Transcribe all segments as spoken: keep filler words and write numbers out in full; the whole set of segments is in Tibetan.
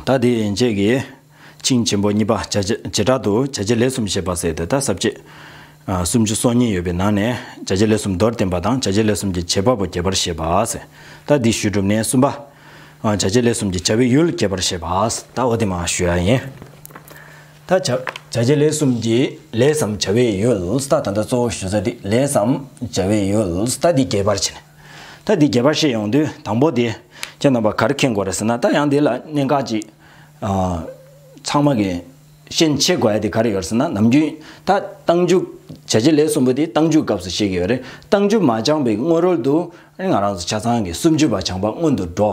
ད་དེ་ཡན་ཆད་ཀྱི་ཆིངས་ཆེན་པོ་གཉིས་པ་བྱ་བྱེད་བྱེ་བྲག་ཏུ་བྱ་བྱེད་ལས་གསུམ་བཤད་པ་ཟེར་ཏེ། ད་ས་བཅད་ཨ་སུམ་ཅུ་སོ་གཉིས་ཡོད་པའི་ནང་ནས་བྱ་བྱེད་ལས་གསུམ་མདོར་བསྟན་པ་དང་། བྱ་བྱེད་ལས་གསུམ་གྱི་བྱེད་པ་པོ་རྒྱས་པར་བཤད་པ་ཟེར། ད་འདི་ཞུས་གྲུབ་ནས་གསུམ་པ། ཨ་བྱ་བྱེད་ལས་གསུམ་གྱི་བྱ་བའི་ཡུལ་རྒྱས་པར་བཤད་པ་ཟེར། ད་འོ་དེ་མར་ཞུ་ཡ་ཡིན། ད་བྱ་བྱ་བྱེད་ལས་གསུམ་གྱི་ལས་སམ་བྱ་བའི་ཡུལ་ཟེར། ད་ད་ལྟ་གཙོ་བོ་ཞུ་ས་དེ་ལས་སམ་བྱ་བའི་ཡུལ་ཟེར། ད་འདི་རྒྱས་པར་བྱས་ནས། ད་འདི་རྒྱས་པར་བཤད་ཡོང་དུས་དང་པོ་དེ་ཁྱེད་རྣམ་པ་ག་རེ་མཁྱེན་དགོས་རེད་ཟེར་ན། ད་ཡང་འདི་ལ་གནད་འགག་ཅིག་ཨ་ཚང་མ་གིས་ཤེས་ཆེ་དགོས་ཡ་དེ་ག་རེ་ཡོད་ཟེར་ན། ནམ་རྒྱུན་ད་རྟགས་འཇུག་བྱ་བྱེད་ལས་གསུམ་པོ་དེ་རྟགས་འཇུག་སྐབས་སུ་བཤད་ཀྱི་ཡོད་རེད། རྟགས་འཇུག་མ་སྦྱངས་པའི་སྔོན་རོལ་དུ་ང་རང་ཚོ་ཆ་ཚང་གིས་སུམ་ཅུ་པ་སྦྱངས་པ་སྔོན་དུ་འགྲོ།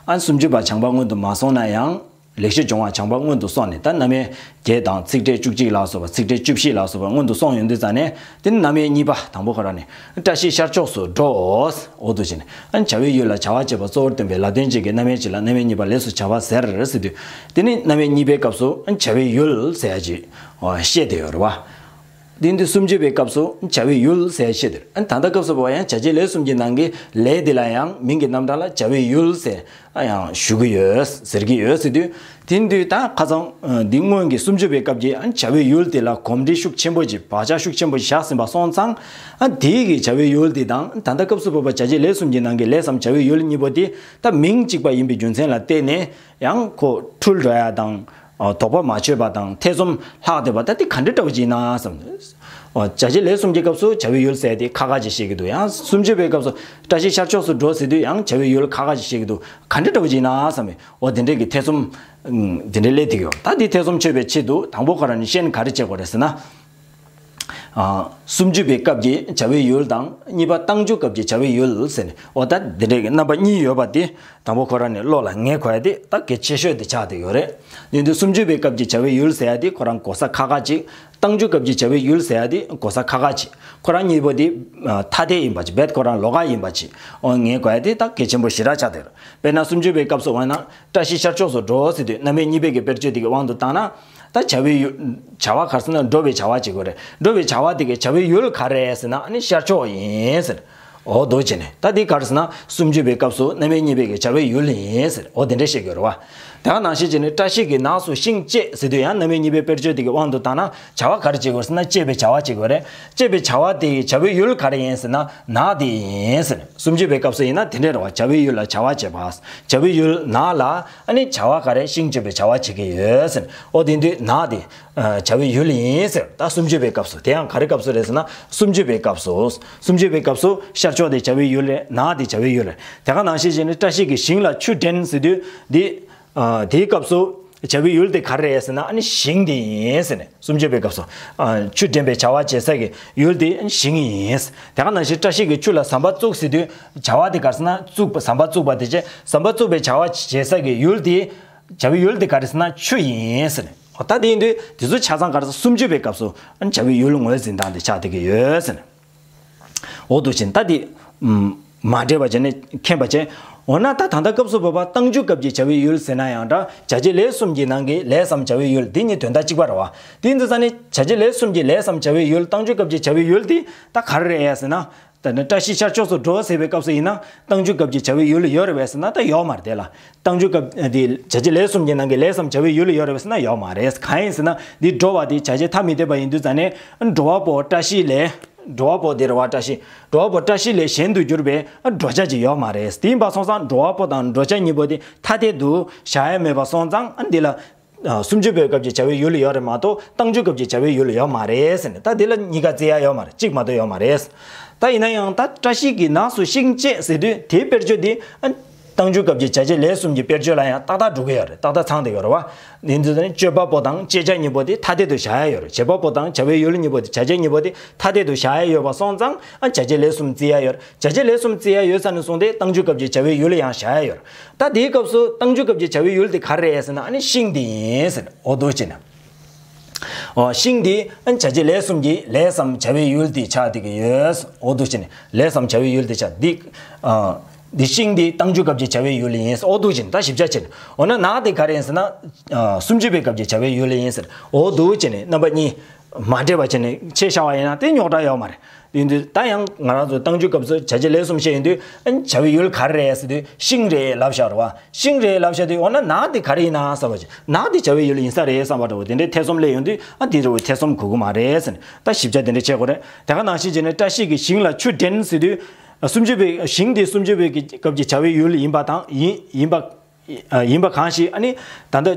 ཨ་སུམ་ཅུ་པ་སྦྱངས་པ་སྔོན་དུ་མ་སོང་ན་ཡང་། ལེགས་བཤད་ལྗོན་དབང་སྦྱངས་པ་སྔོན་དུ་སོང་ནས། ད་རྣམ་དབྱེ་བརྒྱད་དང་ཚིག་ཕྲད་བཅུ་གཅིག་ལ་སོགས་པ། ཚིག་ཕྲད་བཅུ་བཞི་ལ་སོགས་པ་སྔོན་དུ་སོང་ཡོང་དུས་ཙང་ནས། དེ་ནི་རྣམ་དབྱེ་གཉིས་པ་དང་པོ་ཁོ་རང་ནས་བཀྲ་ཤིས་ཤར་ཕྱོགས་སུ་འགྲོ། འོ་དུ་བྱས་ནས་ཨ་བྱ་བའི་ཡུལ་ལ་བྱ་བ་བྱེད་པ་གཙོ་བོར་སྟོན་པའི་ལ་དོན་གཅིག་གི་རྣམ་དབྱེ་གཅིག་ལ་རྣམ་དབྱེ་གཉིས་པ་ལས་སུ་བྱ་བ་ཟེར་ཟེར་དུས། དེ་ནི་རྣམ་དབྱེ་གཉིས་པའི་སྐབས་སུ་ཨ་བྱ་བའི་ཡུལ་ཟེར་ཡ་ཅིག་བཤད་བསྡད་ཡོད་རེད་བ། དེ་འདི་སུམ་ཅུ་པའི་སྐབས་སུ་བྱ་བའི་ཡུལ་ཟེར་བཤད་དེ། ཨ་ད་ལྟ་སྐབས་སུ་བབ་ཡང་བྱ་བྱེད་ལས་གསུམ་གྱི་ནང་གི་ལས་དེ་ལ་ཡང་མིང་གི་རྣམ་གྲངས་ལ་བྱ་བའི་ཡུལ་ཟེར་ཨ་ཡང་ཞུ་གི་ཡོད་ཟེར་གྱི་ཡོད་ཟེར་དུས། དེ་འདི་ད་ཁ་སང་འདི་སྔོན་གྱི་སུམ་ཅུ་པའི་སྐབས་ཀྱི་ཨ་བྱ་བའི་ཡུལ་དེ་ལ་གོམས་འདྲིས་ཤུགས་ཆེན་པོ་ཅིག་བག་ཆགས་ཤུགས་ཆེན་པོ་ཞིག་བཞག་ཟིན་པ་སོང་ཙང་། ཨ་དེའི་གི་བྱ་བའི་ཡུལ་དེ་དང་ད་ལྟ་སྐབས་སུ་བབ་པ་བྱ་བྱེད་ལས་གསུམ་གྱི་ནང་གི་ལས་སམ་བྱ་བའི་ཡུལ་གཉིས་པོ་དེ་ད་མིང་གཅིག་པ་ཡིན་པའི་རྒྱུ་མཚན་ལ་བརྟེན་ནས། ཡང་ཁོ་འཁྲུལ་འགྲོ་ཡ་དང་། ཨ་དོགས་པ་མ་ཆོད་པ་དང་ཐེ་ཚོམ་ལྷག་བསྡད་པ་ད་དེ་ག་འདྲ་འདྲ་བོ་ཅིག་ཡིན་ན་བསམ། ཨ་བྱ་བྱེད་ལས་གསུམ་གྱི་སྐབས་སུ་བྱ་བའི་ཡུལ་ཟེར་དེ་ཁག་ཁག་ཅིག་བཤད་ཀྱི་འདུག་ཡང་སུམ་ཅུ་པའི་སྐབས་སུ་བཀྲ་ཤིས་ཤར་ཕྱོགས་སུ་འགྲོ་ཟེར་དུས་ཡང་བྱ་བའི་ཡུལ་ཁག་ཁག་ཅིག་བཤད་ཀྱི་འདུག་ག་འདྲ་འདྲ་བོ་ཅིག་ཡིན་ན་བསམ་པས། འོ་དེ་འདྲས་ཀྱི་ཐེ་ཚོམ་དེ་འདྲས་སླེབས་བསྡད་ཀྱི་ཡོད། ད་དེ་ཐེ་ཚོམ་ཆོད་པའི་ཆེད་དུ་དང་པོ་ཁོ་རང་ནས་ཤེས་ན་ག་རེ་བྱེད་དགོས་རེད་ཟེར་ན། ཨ་སུམ་ཅུ་པའི་སྐབས་ཀྱི་བྱ་བའི་ཡུལ་དང་གཉིས་པ་རྟགས་འཇུག་སྐབས་ཀྱི་བྱ་བའི་ཡུལ་ཟེར་ནས། འོ་ད་འདི་འདྲའི་རྣམ་པ་གཉིས་ཡོད་པ་དེ་དང་པོ་ཁོ་རང་ནས་བློ་ལ་ངེས་དགོས་ཡ་དེ་ད་གལ་ཆེ་ཤོས་དེ་ཆགས་བསྡད་ཡོད་རེད། དེ་དུས་སུམ་ཅུ་པའི་སྐབས་ཀྱི་བྱ་བའི་ཡུལ་ཟེར་ཡ་དེ་ཁོ་རང་གོ་ས་ཁག་ཁག་ཅིག་རྟགས་འཇུག་སྐབས་ཀྱི་བྱ་བའི་ཡུལ་ཟེར་ཡ་དེ་གོ་ས་ཁག་ཁག་ཅིག་ཁོ་རང་གཉིས་པོ་དེ་ཨ་ཐ་དད་ཡིན་པ་ཅིག་རྦད་ཁོ་རང་ལོགས་ཀ་ཡིན་པ་ཅིག་འོ་ངེས་དགོས་ཡ་དེ་ད་གལ་ཆེན་པོ་ཞེ་དྲག་ཆགས་བསྡད་ཡོད་རེད། དཔེར་ན་སུམ་ཅུ་པའི་སྐབས་སུ་འོ་ན་བཀྲ་ཤིས་ཤར་ཕྱོགས་སུ་འགྲོ་ཟེར་དུས་རྣམ་དབྱེ་གཉིས་པའི་གི་དཔེར་བརྗོད་དེ་གི་དབང་དུ་བཏང་ན། ད་བྱ་བའི་ཡུལ། བྱ་བ་ག་རེ་ཟེར་ན་འགྲོ་བའི་བྱ་བ་བྱེད་དགོས་རེད། འགྲོ་བའི་བྱ་བ་དེ་གའི་བྱ་བའི་ཡུལ་ག་རེ་རེད་ཟེར་ན་ཨ་ནི་ཤར་ཕྱོགས་ཡིན་ཟེར། འོ་འདུག་བྱས་ནས་ད་དེ་ག་རེ་ཟེར་ན་སུམ་ཅུ་པའི་སྐབས་སུ་རྣམ་དབྱེ་གཉིས་པའི་གི་བྱ་བའི་ཡུལ་ཡིན་ཟེར། འོ་དེ་འདྲ་བཤད་དགོས་རེད་བ། དེ་ག་ནང་བཞིན་བྱས་ནས་བཀྲ་ཤིས་ཀྱི་ནགས་སུ་ཤིང་བཅད་ཟེར་དུས་ཡང་རྣམ་དབྱེ་གཉིས་པའི་དཔེར་བརྗོད་དེ་གི་དབང་དུ་བཏང་ན་བྱ་བ་ག་རེ་བྱེད་དགོས་ཟེར་ན་བཅད་པའི་བྱ་བ་བྱེད་དགོས་རེད། བཅད་པའི་བྱ་བ་དེ་ཡི་བྱ་བའི་ཡུལ་ག་རེ་ཡིན་ཟེར་ན་ནགས་དེ་ཡིན་ཟེར། སུམ་ཅུ་པའི་སྐབས་སུ་ཡིན་ན་དེ་འདྲ་རེད་བ། བྱ་བའི་ཡུལ་ལ་བྱ་བ་བྱེད་པ། བྱ་བའི་ཡུལ་ནགས་ལ། ཨ་ནི་བྱ་བ་ག་རེ་ཤིང་གཅོད་པའི་བྱ་བ་བྱེད་ཀྱི་ཡོད་ཟེར། ཨོ་དེ་དུས་ནགས་དེ་ཨ་བྱ་བའི་ཡུལ་ཡིན་ཟེར། ད་སུམ་ཅུ་པའི་སྐབས་སུ། དེ་ཡང་ག་རེ་སྐབས་སུ་རེད་ཟེར་ན་སུམ་ཅུ་པའི་སྐབས་སུ། སུམ་ཅུ་པའི་སྐབས་སུ་ཤར་ཕྱོགས་དེ་བྱ་བའི་ཡུལ་རེད། ནགས་དེ་བྱ་བའི་ཡུལ་རེད། དེ་ག་ནང་བཞིན་བྱས་ནས་བཀྲ་ཤིས་ཀྱི་ཞིང་ལ་ཆུ་འདྲེན་ཟེར་དུས་འདི་ཨ་དེའི་སྐབས་སུ་བྱ་བའི་ཡུལ་དེ་ག་རེ་རེད་ཟེར་ན་ཨ་ནི་ཞིང་དེ་ཡིན་ཟེར་ནས། སུམ་ཅུ་པའི་སྐབས་སུ་ཨ་ཆུ་འདྲེན་པའི་བྱ་བ་བྱེད་ས་གི་ཡུལ་དེ་ཞིང་ཡིན། དེ་ག་ནང་བཞིན་བཀྲ་ཤིས་ཀྱི་ཆུ་ལ་ཟམ་པ་བཙུགས་ཟེར་དུས་བྱ་བ་དེ་ག་རེ་ཟེར་ན་བཙུགས་པ། ཟམ་པ་བཙུགས་པ་དེ་བྱས། ཟམ་པ་བཙུགས་པའི་བྱ་བ་བྱེད་ས་གི་ཡུལ་དེ། བྱ་བའི་ཡུལ་དེ་ག་རེ་ཟེར་ན་ཆུ་ཡིན་ཟེར། འོ་ད་དེ་ཡིན་དུས་དེ་ཚོ་ཆ་ཚང་ག་རེ་ཟེར་སུམ་ཅུ་པའི་སྐབས་སུ་བྱ་བའི་ཡུལ་ངོས་འཛིན་སྟངས་དེ་ཆགས་བསྡད་ཀྱི་ཡོད་ཟེར། འོ་འདུག་བྱས་ད་དེ་མ་འདྲེས་པ་བྱས་ནས་མཁྱེན་པ་བྱས། འོ་ན་ད་ད་ལྟ་སྐབས་སུ་བབ་པ་རྟགས་འཇུག་སྐབས་ཀྱི་བྱ་བའི་ཡུལ་ཟེར་ན་ཡང་འདྲ། བྱ་བྱེད་ལས་གསུམ་གྱི་ནང་གི་ལས་སམ་བྱ་བའི་ཡུལ་འདི་གཉིས་དོན་དག་གཅིག་པ་རེད་བ། དེ་ཡིན་དུས་ཙང་ནས་བྱ་བྱེད་ལས་གསུམ་གྱི་ལས་སམ་བྱ་བའི་ཡུལ། རྟགས་འཇུག་སྐབས་ཀྱི་བྱ་བའི་ཡུལ་འདི་ད་ག་རེ་རེད་ཟེར་ན། ད་ནི་བཀྲ་ཤིས་ཤར་ཕྱོགས་སུ་འགྲོ་ཟེར་བའི་སྐབས་སུ་ཡིན་ན་རྟགས་འཇུག་སྐབས་ཀྱི་བྱ་བའི་ཡུལ་ཡོད་རེད་པས་ཟེར་ན་ད་ཡོད་མ་རེད་དེ་ལ། རྟགས་འཇུག་སྐབས་དེ་བྱ་བྱེད་ལས་གསུམ་གྱི་ནང་གི་ལས་སམ་བྱ་བའི་ཡུལ་ཡོད་རེད་པས་ཟེར་ན་ཡོད་མ་རེད། གང་ཡིན་ཟེར་ན་འདི་འགྲོ་བ་དེ་བྱ་བྱེད་ཐ་མི་དད་པ་ཡིན་དུས་ཙང་ནས་འགྲོ་བ་པོ་བཀྲ་ཤིས་ལས། འགྲོ་བ་པོ་དེ་རེད་བ། བཀྲ་ཤིས། འགྲོ་བ་པོ་བཀྲ་ཤིས་ལས་གཞན་དུ་གྱུར་པའི་འགྲོ་བྱ་ཅིག་ཡོད་མ་རེད། དེ་ཡིན་པ་སོང་ཙང་འགྲོ་བ་པོ་དང་འགྲོ་བྱ་གཉིས་པོ་དེ་ཐ་དད་དུ་བཞག་ཡ་མེད་པ་སོང་ཙང་འདི་ལ། ཨ་སུམ་ཅུ་པའི་སྐབས་ཀྱི་བྱ་བའི་ཡུལ་ཡོད་རེད་མ་གཏོགས་རྟགས་འཇུག་སྐབས་ཀྱི་བྱ་བའི་ཡུལ་ཡོད་མ་རེད་ཟེར་ནས། ད་འདི་ལ་གཉིས་ཀ་བརྩི་ཡ་ཡོད་མ་རེད། གཅིག་མ་གཏོགས་ཡོད་མ་རེད། ད་ཡིན་ན་ཡང་ད་བཀྲ་ཤིས་ཀྱི་ནགས་སུ་ཤིང་བཅད་ཟེར་དུས་དེའི་དཔེར་བརྗོད་འདི་ཨ་རྟགས་འཇུག་སྐབས་ཀྱི་བྱ་བྱེད་ལས་གསུམ་གྱི་དཔེར་བརྗོད་ལ་ཡང་ཏག་ཏག་འགྲོ་གི་ཡོད་རེད། ཏག་ཏག་ཚང་བསྡད་ཡོད་རེད་བ། འདི་ཚོ་ནི་སྤྱོད་པ་པོ་དང་བཅད་བྱ་གཉིས་པོ་དེ་ཐ་དད་དུ་བཞག་ཡ་ཡོད་རེད། བྱེད་པ་པོ་དང་བྱ་བའི་ཡུལ་གཉིས་པོ་དེ། བྱ་བྱེད་གཉིས་པོ་དེ་ཐ་དད་དུ་བཞག་ཡ་ཡོད་པ་སོང་ཙང་ཨ་བྱ་བྱེད་ལས་གསུམ་བརྩི་ཡ་ཡོད་རེད། བྱ་བྱེད་ལས་གསུམ་བརྩི་ཡ་ཡོད་ས་ནས་བཟུང་སྟེ་རྟགས་འཇུག་སྐབས་ཀྱི་བྱ་བའི་ཡུལ་ཡང་བཞག་ཡ་ཡོད་རེད། ད་དེའི་སྐབས་སུ་རྟགས་འཇུག་སྐབས་ཀྱི་བྱ་བའི་ཡུལ་དེ་ག་རེ་རེད་ཟེར་ན་ཨ་ནི་ཤིང་དེ་ཡིན་ཟེར། འོ་འདུག་བྱས་ནས། འོ་ཤིང་དེ་ཨ་ནི་བྱ་བྱེད་ལས་གསུམ་གྱི་ལས་སམ་བྱ་བའི་ཡུལ་དེ་ཆགས་བསྡད་ཀྱི་ཡོད། འོ་འདུག་བྱས་ནས་ལས་སམ་བྱ་བའི་ཡུལ་དེ་ཆགས་འདི། ཨ་འདི་ཤིང་དེ་རྟགས་འཇུག་སྐབས་ཀྱི་བྱ་བའི་ཡུལ་ཡིན་ཟེར། འོ་འདུག་བྱས་ནས་ད་ཞིབ་ཆ་བྱས་ནས། འོ་ན་ནགས་དེ་ག་རེ་ཡིན་ཟེར་ན་ཨ་སུམ་ཅུ་པའི་སྐབས་ཀྱི་བྱ་བའི་ཡུལ་ཡིན་ཟེར། འོ་འདུག་བྱས་ནས་རྣམ་པ་གཉིས། མ་འདྲེས་པ་བྱས་ནས་ཕྱེ་བཞག་པ་ཡིན་ན་དེ་རྙོག་དྲ་ཡོད་མ་རེད། དེ་ཡིན་དུས་ད་ཡང་ང་རང་ཚོ་རྟགས་འཇུག་སྐབས་སུ་བྱ་བྱེད་ལས་གསུམ་བཤད་ཡོང་དུས་ཨ་ནི་བྱ་བའི་ཡུལ་ག་རེ་རེད་ཟེར་དུས་ཤིང་རེད་ལབ་བཞག་རེད་བ། ཤིང་རེད་ལབ་བཞག་དུས་འོ་ན་ནགས་དེ་ག་རེ་ཡིན་ན་བསམ་པ་བྱས། ནགས་དེ་བྱ་བའི་ཡུལ་ཡིན་ས་རེད་བསམ་པ་འདྲ་བོ་དེ་འདྲའི་ཐེ་ཚོམ་སླེབས་ཡོང་དུས་ཨ་དེ་འདྲ་བོ་ཐེ་ཚོམ་དགོས་ཀྱི་མ་རེད་ཟེར་ནས་ད་ཞིབ་ཆ་དེ་འདྲ་བྱེད་དགོས་རེད། དེ་ག་ནང་བཞིན་བྱས་ནས་བཀྲ་ཤིས་ཀྱིས་ཞིང་ལ་ཆུ་འདྲེན་ཟེར་དུས་སུམ་ཅུ་པའི་ཞིང་དེ་སུམ་ཅུ་པའི་གི་སྐབས་ཀྱི་བྱ་བའི་ཡུལ་ཡིན་པ་དང་ཡིན་ཡིན་པ། ཡིན་པ་གང་ཞིག་ཨ་ནི་ད་ལྟ་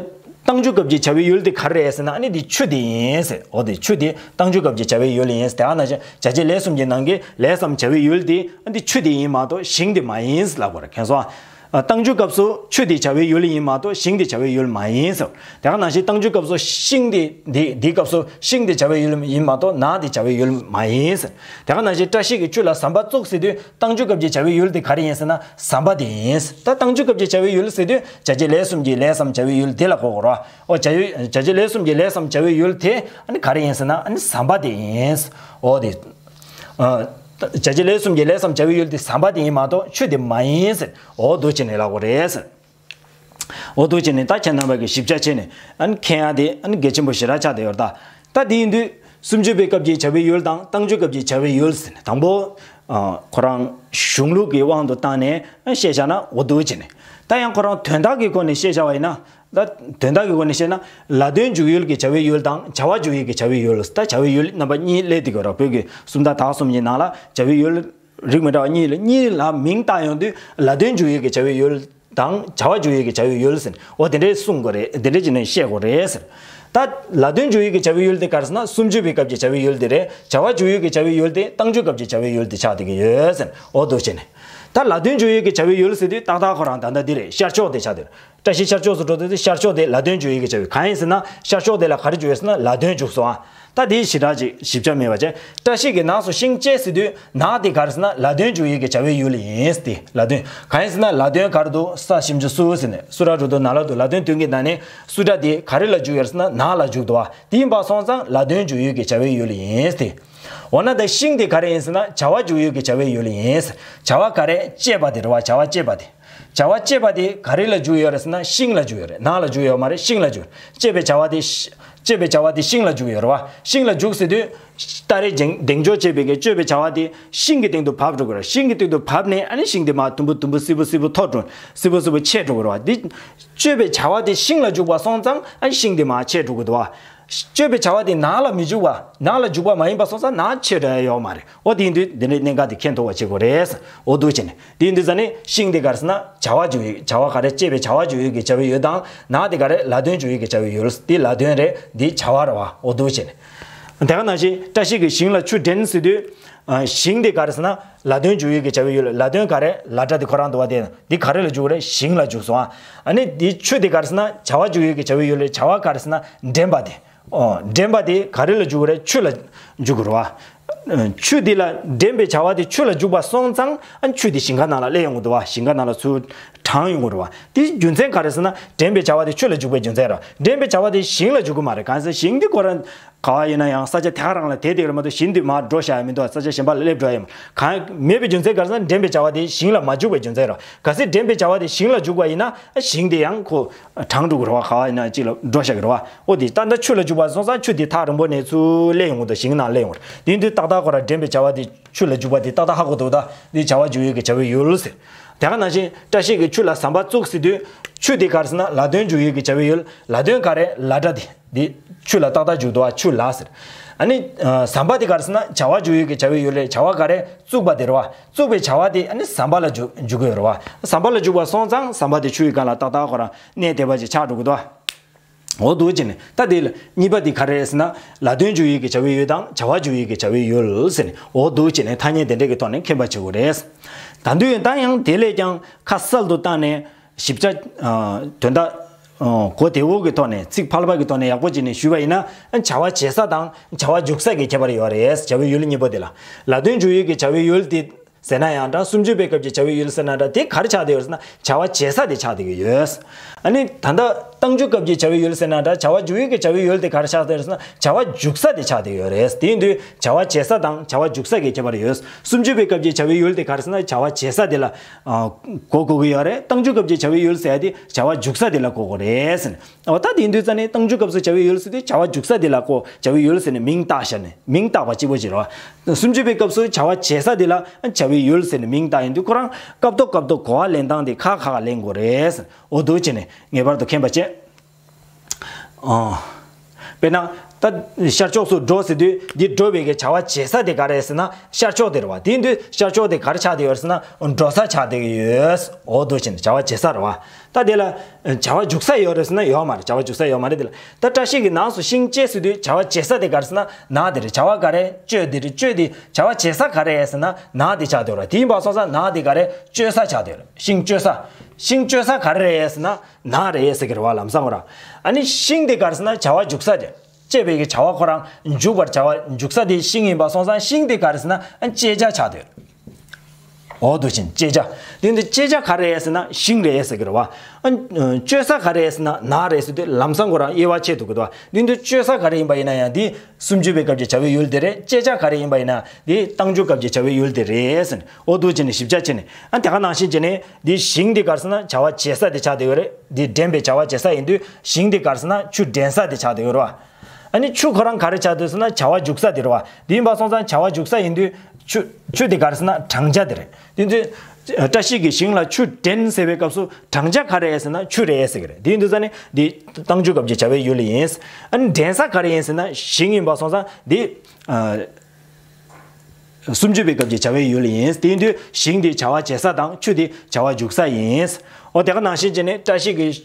རྟགས་འཇུག་སྐབས་ཀྱི་བྱ་བའི་ཡུལ་དེ་ག་རེ་རེད་ཟེར་ན་ཨ་ནི་དེ་ཆུ་དེ་ཡིན་ཟེར། འོ་དེ་ཆུ་དེ་རྟགས་འཇུག་སྐབས་ཀྱི་བྱ་བའི་ཡུལ་ཡིན་ཟེར། དེ་ག་ནང་བཞིན་བྱ་བྱེད་ལས་གསུམ་གྱི་ནང་གི་ལས་སམ་བྱ་བའི་ཡུལ་དེ་ཨ་ནི་ཆུ་དེ་ཡིན་མ་གཏོགས་ཞིང་དེ་མ་ཡིན་ཟེར་ལབ་པ་རེད། མཁྱེན་སོང་ཨ། རྟགས་འཇུག་སྐབས་སུ་ཆུ་དེ་བྱ་བའི་ཡུལ་ཡིན་མ་གཏོགས་ཞིང་དེ་བྱ་བའི་ཡུལ་མ་ཡིན་ཟེར། དེ་ག་ནང་བཞིན་རྟགས་འཇུག་སྐབས་སུ་ཤིང་དེ་དེ་དེའི་སྐབས་སུ་ཤིང་དེ་བྱ་བའི་ཡུལ་ཡིན་མ་གཏོགས་ནགས་དེ་བྱ་བའི་ཡུལ་མ་ཡིན་ཟེར། དེ་ག་ནང་བཞིན་བཀྲ་ཤིས་ཀྱིས་ཆུ་ལ་ཟམ་པ་བཙུགས་ཟེར་དུས་རྟགས་འཇུག་སྐབས་ཀྱི་བྱ་བའི་ཡུལ་དེ་ག་རེ་ཡིན་ཟེར་ན་ཟམ་པ་དེ་ཡིན། ད་རྟགས་འཇུག་སྐབས་ཀྱི་བྱ་བའི་ཡུལ་ཟེར་དུས་བྱ་བྱེད་ལས་གསུམ་གྱི་ལས་སམ་བྱ་བའི་ཡུལ་དེ་ལ་གོ་དགོས་རེད་བ། འོ་བྱ་ཡུལ་བྱ་བྱེད་ལས་གསུམ་གྱི་ལས་སམ་བྱ་བའི་ཡུལ་དེ་ཨ་ནི་ག་རེ་ཡིན་ཟེར་ན་ཨ་ནི་ཟམ་པ་དེ་ཡིན། འོ་དེ། ཨ། བྱ་བྱེད་ལས་གསུམ་གྱི་ལས་སམ་བྱ་བའི་ཡུལ་དེ་ཟམ་པ་དེ་ཡིན་མ་གཏོགས་ཆུ་དེ་མ་ཡིན་ཟེར། འོ་འདུག་བྱས་ནས་ལབ་དགོས་རེད་ཟེར། འོ་འདུག་བྱས་ནས་ད་ཁྱེད་རྣམ་པ་གིས་ཞིབ་ཆ་བྱས་ནས་ཨ་ནི་མཁྱེན་ཡ་དེ་ཨ་ནི་གལ་ཆེན་པོ་ཞེ་དྲག་ཆགས་བསྡད་ཡོད་རེད་ད། ད་དེ་ཡིན་དུས་སུམ་ཅུ་པའི་སྐབས་ཀྱི་བྱ་བའི་ཡུལ་དང་རྟགས་འཇུག་སྐབས་ཀྱི་བྱ་བའི་ཡུལ་ཟེར་ནས་དང་པོ། ཨ། ཁོ་རང་གཞུང་ལུགས་ཀྱི་དབང་དུ་བཏང་ནས་ཨ་བཤད་བཞག་ན་འོ་འདུག་བྱས་ནས་ད་ཡང་ཁོ་རང་དོན་དག་གི་སྒོ་ནས་བཤད་བཞག་པ་ཡིན་ན། ད་དོན་དག་གི་སྒོ་ནས་བཤད་ན་ལ་དོན་འཇུག་ཡུལ་གྱི་བྱ་བའི་ཡུལ་དང་བྱ་བ་འཇུག་ཡུལ་གྱི་བྱ་བའི་ཡུལ། ད་བྱ་བའི་ཡུལ་རྣམ་པ་གཉིས་སླེབས་བསྡད་ཀྱི་ཡོད་རེད། བོད་ཀྱི་སུམ་རྟགས་དག་གསུམ་གྱི་ནང་ལ་བྱ་བའི་ཡུལ་རིགས་མི་འདྲ་བ་གཉིས་ལ་གཉིས་ལ་མིང་བཏགས་ཡོང་དུས་ལ་དོན་འཇུག་ཡུལ་གྱི་བྱ་བའི་ཡུལ་དང་བྱ་བ་འཇུག་ཡུལ་གྱི་བྱ་བའི་ཡུལ་ཟེར་འོ་དེ་འདྲས་གསུང་དགོས་རེད། དེ་འདྲས་བྱས་ནས་བཤད་དགོས་རེད་ཟེར། ད་ལ་དོན་འཇུག་ཡུལ་གྱི་བྱ་བའི་ཡུལ་དེ་ག་རེ་ཟེར་ན་སུམ་ཅུ་པའི་སྐབས་ཀྱི་བྱ་བའི་ཡུལ་དེ་རེད། བྱ་བ་འཇུག་ཡུལ་གྱི་བྱ་བའི་ཡུལ་དེ་རྟགས་འཇུག་སྐབས་ཀྱི་བྱ་བའི་ཡུལ་དེ་ཆགས་བསྡད་ཀྱི་ཡོད་ཟེར་འོ་འདུག་བྱས་ནས། ད་ལ་དོན་འཇུག་ཡུལ་གྱི་བྱ་བའི་ཡུལ་ཟེར་དུས་ཏག་ཏག་ཁོ་རང་ད་ལྟ་འདི་རེད། ཤར་ཕྱོགས་དེ་ཆགས་འདུག་བཀྲ་ཤིས་ཤར་ཕྱོགས་སུ་འགྲོ་དུས་ཤར་ཕྱོགས་དེ་ལ་དོན་འཇུག་ཡུལ་གྱི་བྱ་བའི་གང་ཡིན་ཟེར་ན་ཤར་ཕྱོགས་དེ་ལ་ག་རེ་འཇུག་ཡོད་ཟེར་ན་ལ་དོན་འཇུག་སོང་ཨ། ད་དེའི་ཞེ་དྲག་ཅིག་ཞིབ་ཆ་མེད་པ་བྱས། བཀྲ་ཤིས་ཀྱིས་ནགས་སུ་ཤིང་བཅད་ཟེར་དུས་ནགས་དེ་ག་རེ་ཟེར་ན་ལ་དོན་འཇུག་ཡུལ་གྱི་བྱ་བའི་ཡུལ་ཡིན་ཏེ་ལ་དོན་གང་ཡིན་ཟེར་ན་ལ་དོན་ག་རེ་འདུག་ས་ཞིམ་ཆུ་སུ་ཟེར་ནས་སུ་ར་འགྲོ་དུས་ན་ལ་འདུག་ལ་དོན་དོན་གྱི་ནང་ནས་སུ་ར་དེ་ག་རེ་ལ་འཇུག་ཡོད་ཟེར་ན་ནགས་ལ་འཇུག་འདུག་བ། དེ་ཡིན་པ་སོང་ཙང་ལ་དོན་འཇུག་ཡུལ་གྱི་བྱ་བའི་ཡུལ་ཡིན་ཏེ། འོ་ན་ད་ཤིང་དེ་ག་རེ་ཡིན་ཟེར་ན་བྱ་བ་འཇུག་ཡུལ་གྱི་བྱ་བའི་ཡུལ་ཡིན། བྱ་བ་ག་རེ་བཅད་པ་དེ་རེད་བ། བྱ་བ་བཅད་པ་དེ། བྱ་བ་བཅད་པ་དེ་ག་རེ་ལ་འཇུག་ཡོད་རེད་ཟེར་ན་ཤིང་ལ་འཇུག་ཡོད་རེད། ནགས་ལ་འཇུག་ཡོད་མ་རེད། ཤིང་ལ་འཇུག་ཡོད། བཅད་པའི་བྱ་བ་དེ་ཤི- བཅད་པའི་བྱ་བ་དེ་ཤིང་ལ་འཇུག་ཡོད་རེད་བ། ཤིང་ལ་འཇུག་ཟེར་དུས་སྟ་རེ་འདེང་འདེང་འཇོག་བྱས་པའི་གི་བཅད་པའི་བྱ་བ་དེ་ཤིང་གི་སྟེང་དུ་བབས་འགྲོ་གི་རེད། ཤིང་གི་སྟེང་དུ་བབས་ནས་ཨ་ནི་ཤིང་དེ་མར་དུམ་བུ་དུམ་བུ་སིལ་བུ་སིལ་བུ་མཐོ་འགྲོ་སིལ་བུ་སིལ་བུ་ཆེ་འགྲོ་གི་རེད་བ། འདི་བཅད་པའི་བྱ་བ་དེ་ཤིང་ལ་འཇུག་པ་སོང་ཙང་ཨ་ནི་ཤིང་དེ་མར་ཆེ་འགྲོ་གི་འདུག་བ། བཅད་པའི་བྱ་བ་དེ་ནགས་ལ་མི་འཇུག་པ། ནགས་ལ་འཇུག་པ་མ་ཡིན་པ་སོང་ཙང་ནགས་ཆེ་འགྲོ་ཡ་ཡོད་མ་རེད། འོ་དེ་ཡིན་དུས་འདི་འདྲའི་གནད་འགག་དེ་མཁྱེན་ཐུབ་པ་བྱེད་དགོས་རེད། འོ་འདུག་བྱས་ནས་དེ་ཡིན་དུས་ཙ་ནི་ཤིང་དེ་ག་རེ་ཟེར་ན་བྱ་བ་འཇུག་ཡུལ། བྱ་བ་ག་རེ་བཅད་པའི་བྱ་བ་འཇུག་ཡུལ་གྱི་བྱ་བའི་ཡུལ་དང་ནགས་དེ་ག་རེ་ལ་དོན་འཇུག་ཡུལ་གྱི་བྱ་བའི་ཡུལ། དེ་ལ་དོན་རེད། འདི་བྱ་བ་རེད་བ། འོ་འདུག་བྱས་ནས། དེ་ག་ནང་བཞིན་བཀྲ་ཤིས་ཀྱིས་ཞིང་ལ་ཆུ་འདྲེན་ཟེར་དུས། ཨ། ཞིང་དེ་ག་རེ་ཟེར་ན་ལ་དོན་འཇུག་ཡུལ་གྱི་བྱ་བའི་ཡུལ། ལ་དོན་ག་རེ་ལ་སྒྲ་དེ་ཁོ་རང་འདུག་བ། དེ་འདི་ག་རེ་ལ་འཇུག་རེད། ཞིང་ལ་འཇུག་སོང་ཨ། ཨ་ནི་འདི་ཆུ་དེ་ག་རེ་ཟེར་ན་བྱ་བ་འཇུག་ཡུལ་གྱི་བྱ་བའི་ཡུལ་རེད། བྱ་བ་ག་རེ་ཟེར་ན་འདྲེན་པ་དེ། ཨོ། འདྲེན་པ་དེ་ག་རེ་ལ་འཇུག་རེད། ཆུ་ལ་འཇུག་དགོས་རེད་བ། ཆུ་དེ་ལ་འདྲེན་པའི་བྱ་བ་དེ་ཆུ་ལ་འཇུག་པ་སོང་ཙང་ཨ་ཆུ་དེ་ཞིང་ཁ་ནང་ལ་སླེབས་ཡོང་གི་འདུག་བ། ཞིང་ཁ་ནང་ལ་ཚུར་དྲངས་ཡོང་གི་རེད་བ། དེའི་རྒྱུ་མཚན་ག་རེ་ཟེར་ན་འདྲེན་པའི་བྱ་བ་དེ་ཆུ་ལ་འཇུག་པའི་རྒྱུ་མཚན་རེད་བ། འདྲེན་པའི་བྱ་བ་དེ་ཞིང་ལ་འཇུག་གི་མ་རེད། གང་ཟེར་ཞིང་དེ་ཁོ་རང་ག་བ་ཡིན་ན་ཡང་ས་ཆ་དེ་ག་རང་ལ་དེ་དེ་རེད་མ་གཏོགས་ཞིང་དེ་མར་འགྲོ་བཞག་ཡ་མི་འདུག་བ། ས་ཆ་གཞན་པ་ལ་སླེབས་འགྲོ་ཡ་མ་གང་མེད་པའི་རྒྱུ་མཚན་ག་རེ་ཟེར་ན་འདྲེན་པའི་བྱ་བ་དེ་ཞིང་ལ་མ་འཇུག་པའི་རྒྱུ་མཚན་རེད་བ། གལ་སྲིད་འདྲེན་པའི་བྱ་བ་དེ་ཞིང་ལ་འཇུག་པ་ཡིན་ན་ཞིང་དེ་ཡང་ཁོ། དྲངས་འགྲོ་གི་རེད་བ། ག་བ་ཡིན་ན་གཅིག་ལ་འགྲོ་བཞག་གི་རེད་བ། འོ་དེ་ད་ལྟ་ཆུ་ལ་འཇུག་པ་སོང་ཙང་ཆུ་དེ་ཐག་རིང་པོ་ནས་ཚུར་སླེབས་ཡོང་གི་འདུག་ཞིང་ནང་སླེབས་ཡོང་གི་རེད། དེ་ཡིན་དུས་ཏག་ཏག་ཁོ་རང་འདྲེན་པའི་བྱ་བ་དེ་ཆུ་ལ་འཇུག་པ་དེ་ཏག་ཏག་ཧ་གོ་འདུག་ད་དེ་བྱ་བ་འཇུག་ཡུལ་གྱི་བྱ་བའི་ཡུལ་ཟེར། དེ་ག་ནང་བཞིན་བཀྲ་ཤིས་ཀྱིས་ཆུ་ལ་ཟམ་པ་བཙུགས་ཟེར་དུས་ཆུ་དེ་ག་རེ་ཟེར་ན་ལ་དོན་འཇུག་ཡུལ་གྱི་བྱ་བའི་ཡུལ། ལ་དོན་ག་རེ་ལ་སྒྲ་དེ་དེ་ཆུ་ལ་ཏག་ཏག་འཇུག་འདུག་བ། ཆུ་ལ་ཟེར། ཨ་ནི་ཟམ་པ་དེ་ག་རེ་ཟེར་ན་བྱ་བ་འཇུག་ཡུལ་གྱི་བྱ་བའི་ཡུལ་རེད། བྱ་བ་ག་རེ་བཙུགས་པ་དེ་རེད་བ། བཙུགས་པའི་བྱ་བ་དེ་ཨ་ནི་ཟམ་པ་ལ་འཇུག་འཇུག་གི་ཡོད་རེད་བ། ཟམ་པ་ལ་འཇུག་པ་སོང་ཙང་ཟམ་པ་དེ་ཆུ་ཡི་སྒང་ལ་ཏག་ཏག་ཁོ་རང་གནས་བསྡད་པ་ཅིག་ཆགས་འགྲོ་གི་འདུག་བ། འོ་འདུག་བྱས་ནས་ད་དེ་ལ་གཉིས་པ་དེ་ག་རེ་རེད་ཟེར་ན་ལ་དོན་འཇུག་ཡུལ་གྱི་བྱ་བའི་ཡུལ་དང་བྱ་བ་འཇུག་ཡུལ་གྱི་བྱ་བའི་ཡུལ་ཟེར་ནས་འོ་འདུག་བྱས་ནས་ཐ་སྙད་དེ་འདྲ་གི་ཐོག་ནས་མཁྱེན་པ་བྱེད་དགོས་རེད། ད་དུང་ད་ཡང་དེ་ལས་ཀྱང་ཁ་གསལ་དུ་བཏང་ནས་ཞིབ་ཆ་དོན་དག་གོ་བདེ་བོ་གི་ཐོག་ནས་ཚིག་ཕལ་པ་གི་ཐོག་ནས་ཡག་པོ་བྱས་ནས་ཞུས་པ་ཡིན་ན་བྱ་བ་བྱེད་ས་དང་བྱ་བ་འཇུག་ས་གི་ཁྱད་པར་ཡོད་རེད། བྱ་བའི་ཡུལ་གཉིས་པོ་དེ་ལ་ལ་དོན་འཇུག་ཡུལ་གྱི་བྱ་བའི་ཡུལ་དེ། ཟེར་ན་ཡང་འདྲ། སུམ་ཅུ་པའི་སྐབས་ཀྱི་བྱ་བའི་ཡུལ་ཟེར་ན་འདྲ། དེ་ག་རེ་ཆགས་བསྡད་ཡོད་ཟེར་ན་བྱ་བ་བྱེད་ས་དེ་ཆགས་བསྡད་ཀྱི་ཡོད། ཨ་ནི་ད་ལྟ་ རྟགས་འཇུག་སྐབས་ཀྱི་བྱ་བའི་ཡུལ་ཟེར་ན་འདྲ། བྱ་བ་འཇུག་ཡུལ་གྱི་བྱ་བའི་ཡུལ་དེ་ག་རེ་ཆགས་བསྡད་ཡོད་རེད་ཟེར་ན། བྱ་བ་འཇུག་ས་དེ་ཆགས་བསྡད་ཡོད་རེད། དེ་ཡིན་དུས་བྱ་བ་བྱེད་ས་དང་བྱ་བ་འཇུག་ས་གི་ཁྱད་པར་ཡོད། སུམ་ཅུ་པའི་སྐབས་ཀྱི་བྱ་བའི་ཡུལ་དེ་ག་རེ་ཟེར་ན། བྱ་བ་བྱེད་ས་དེ་ལ་ཨ་གོ་དགོས་ཀྱི་ཡོད་རེད། རྟགས་འཇུག་སྐབས་ཀྱི་བྱ་བའི་ཡུལ་ཟེར་ཡ་དེ་བྱ་བ་འཇུག་ས་དེ་ལ་གོ་དགོས་རེད་ཟེར་ནས། འོ་ད་དེ་ཡིན་དུས་ཙ་ནས་རྟགས་འཇུག་སྐབས་སུ་བྱ་བའི་ཡུལ་ཟེར་དུས་བྱ་བ་འཇུག་ས་དེ་ལ་གོ། བྱ་བའི་ཡུལ་ཟེར་ནས་མིང་བཏགས་བཞག་ནས་མིང་བཏགས་པ་གཅིག་པོ་ཅིག་རེད་བ། སུམ་ཅུ་པའི་སྐབས་སུ་བྱ་བ་བྱེད་ས་དེ་ལ་བྱ་བའི་ཡུལ་ཟེར་ནས་མིང་བཏགས་ཡིན་དུས། ཁོ་རང་སྐབས་ཐོག་སྐབས་ཐོག་གོ་བ་ལེན་སྟངས་དེ་ཁག་ཁག་ལེན་དགོས་རེད། འོ་འདུག་བྱས་ནས་ངེས་པར་དུ་མཁྱེན་པ་བྱེད། ཨོ། དཔེར་ན། ད་ཤར་ཕྱོགས་སུ་འགྲོ་ཟེར་དུས་འདི་འགྲོ་བའི་གི་བྱ་བ་བྱེད་ས་དེ་ག་རེ་ཟེར་ན་ཤར་ཕྱོགས་དེ་རེད་བ། དེ་ཡིན་དུས་ཤར་ཕྱོགས་དེ་ག་རེ་ཆགས་བསྡད་ཡོད་ཟེར་ན། འགྲོ་ས་ཆགས་བསྡད་ཀྱི་ཡོད། འོ་འདུག་བྱས་ནས་བྱ་བ་བྱེད་ས་རེད་བ། ད་དེ་ལ་བྱ་བ་འཇུག་ས་ཡོད་རེད་ཟེར་ན་ཡོད་མ་རེད། བྱ་བ་འཇུག་ས་ཡོད་མ་རེད། དེ་ལ་ད་བཀྲ་ཤིས་ཀྱིས་ནགས་སུ་ཤིང་བཅད་ཟེར་དུས་བྱ་བ་བྱེད་ས་དེ་ག་རེ་ཟེར་ན་ནགས་དེ་རེད། བྱ་བ་ག་རེ་གཅོད་དེ་རེད། གཅོད་དེ་བྱ་བ་བྱེད་ས་ག་རེ་ཟེར་ན་ནགས་དེ་ཆགས་བསྡད་ཡོད་རེད། དེ་ཡིན་པ་སོང་ཙང་ནགས་དེ་ག་རེ་གཅོད་ས་ཆགས་བསྡད་ཡོད་རེད། ཤིང་གཅོད་ས། ཤིང་གཅོད་ས་ག་རེ་རེད་ཟེར་ན་ནགས་རེད་ཟེར་གི་རེད་བ། ལམ་སང་ཁོ་རང་། ཨ་ནི་ཤིང་དེ་ག་རེ་ཟེར་ན་བྱ་བ་འཇུག་ས་དེ། བཅད་པའི་གི་བྱ་བ་ཁོ་རང་འཇུག་པར་བྱ་བ་འཇུག་ས་དེ་ཤིང་ཡིན་པ་སོང་ཙང་ཤིང་དེ་ག་རེ་ཟེར་ན་བཅད་བྱ་ཆགས་བསྡད་ཡོད། འོ་འདུག་བྱས་ནས་བཅད་བྱ། དེ་འདི་བཅད་བྱ་ག་རེ་རེད་ཟེར་ན་ཤིང་རེད་ཟེར་གི་རེད་བ། ཨ། གཅོད་ས་ག་རེ་རེད་ཟེར་ན་ནགས་རེད་ཟེར་དུས་ལམ་སང་ཁོ་རང་དབྱེ་བ་ཕྱེ་ཐུབ་ཀྱི་འདུག་བ། དེ་འདི་གཅོད་ས་ག་རེ་ཡིན་པ་ཡིན་ན་ཡང་དེ་སུམ་ཅུ་པའི་སྐབས་ཀྱི་བྱ་བའི་ཡུལ་དེ་རེད། བཅད་བྱ་ག་རེ་ཡིན་པ་ཡིན་ན་དེ་རྟགས་འཇུག་སྐབས་ཀྱི་བྱ་བའི་ཡུལ་དེ་རེད་ཟེར་ནས། འོ་འདུག་བྱས་ནས་ཞིབ་ཆ་བྱས་ནས། ཨ། དེ་ག་ནང་བཞིན་བྱས་ནས་འདི་ཤིང་འདི་ག་རེ་ཟེར་ན་བྱ་བ་བྱེད་ས་དེ་ཆགས་བསྡད་ཡོད་རེད། འདི་འདྲེན་པའི་བྱ་བ་བྱེད་ས་ཡིན་དུས་ཤིང་འདི་ག་རེ་ཟེར་ན་ཆུ་འདྲེན་ས་དེ་ཆགས་བསྡད་ཡོད་རེད་བ། ཨ་ནི་ཆུ་ཁོ་རང་ག་རེ་ཆགས་འདུག་ཟེར་ན་བྱ་བ་འཇུག་ས་དེ་རེད་བ། དེ་ཡིན་པ་སོང་ཙང་བྱ་བ་འཇུག་ས་ཡིན་དུས་ཆུ། ཆུ་དེ་ག་རེ་ཟེར་ན་དྲང་བྱ་དེ་རེད། དེ་དུས་བཀྲ་ཤིས་ཀྱིས་ཤིང་ལ་ཆུ་འདྲེན་ཟེར་བའི་སྐབས་སུ་དྲང་བྱ་ག་རེ་ཟེར་ན་ཆུ་རེད་ཟེར་གི་རེད། དེ་ཡིན་དུས་ཙ་ནས་འདི་རྟགས་འཇུག་སྐབས་ཀྱི་བྱ་བའི་ཡུལ་ཡིན། ཨ་ནི་འདྲེན་ས་ག་རེ་ཡིན་ཟེར་ན་ཤིང་ཡིན་པ་སོང་ཙང་འདི། ཨ། སུམ་ཅུ་པའི་སྐབས་ཀྱི་བྱ་བའི་ཡུལ་ཡིན། དེ་ཡིན་དུས་ཤིང་དེ་བྱ་བ་བྱེད་ས་དང་ཆུ་དེ་བྱ་བ་འཇུག་ས་ཡིན། འོ་དེ་ག་ནང་བཞིན་བྱས་ནས་བཀྲ་ཤིས་ཀྱིས་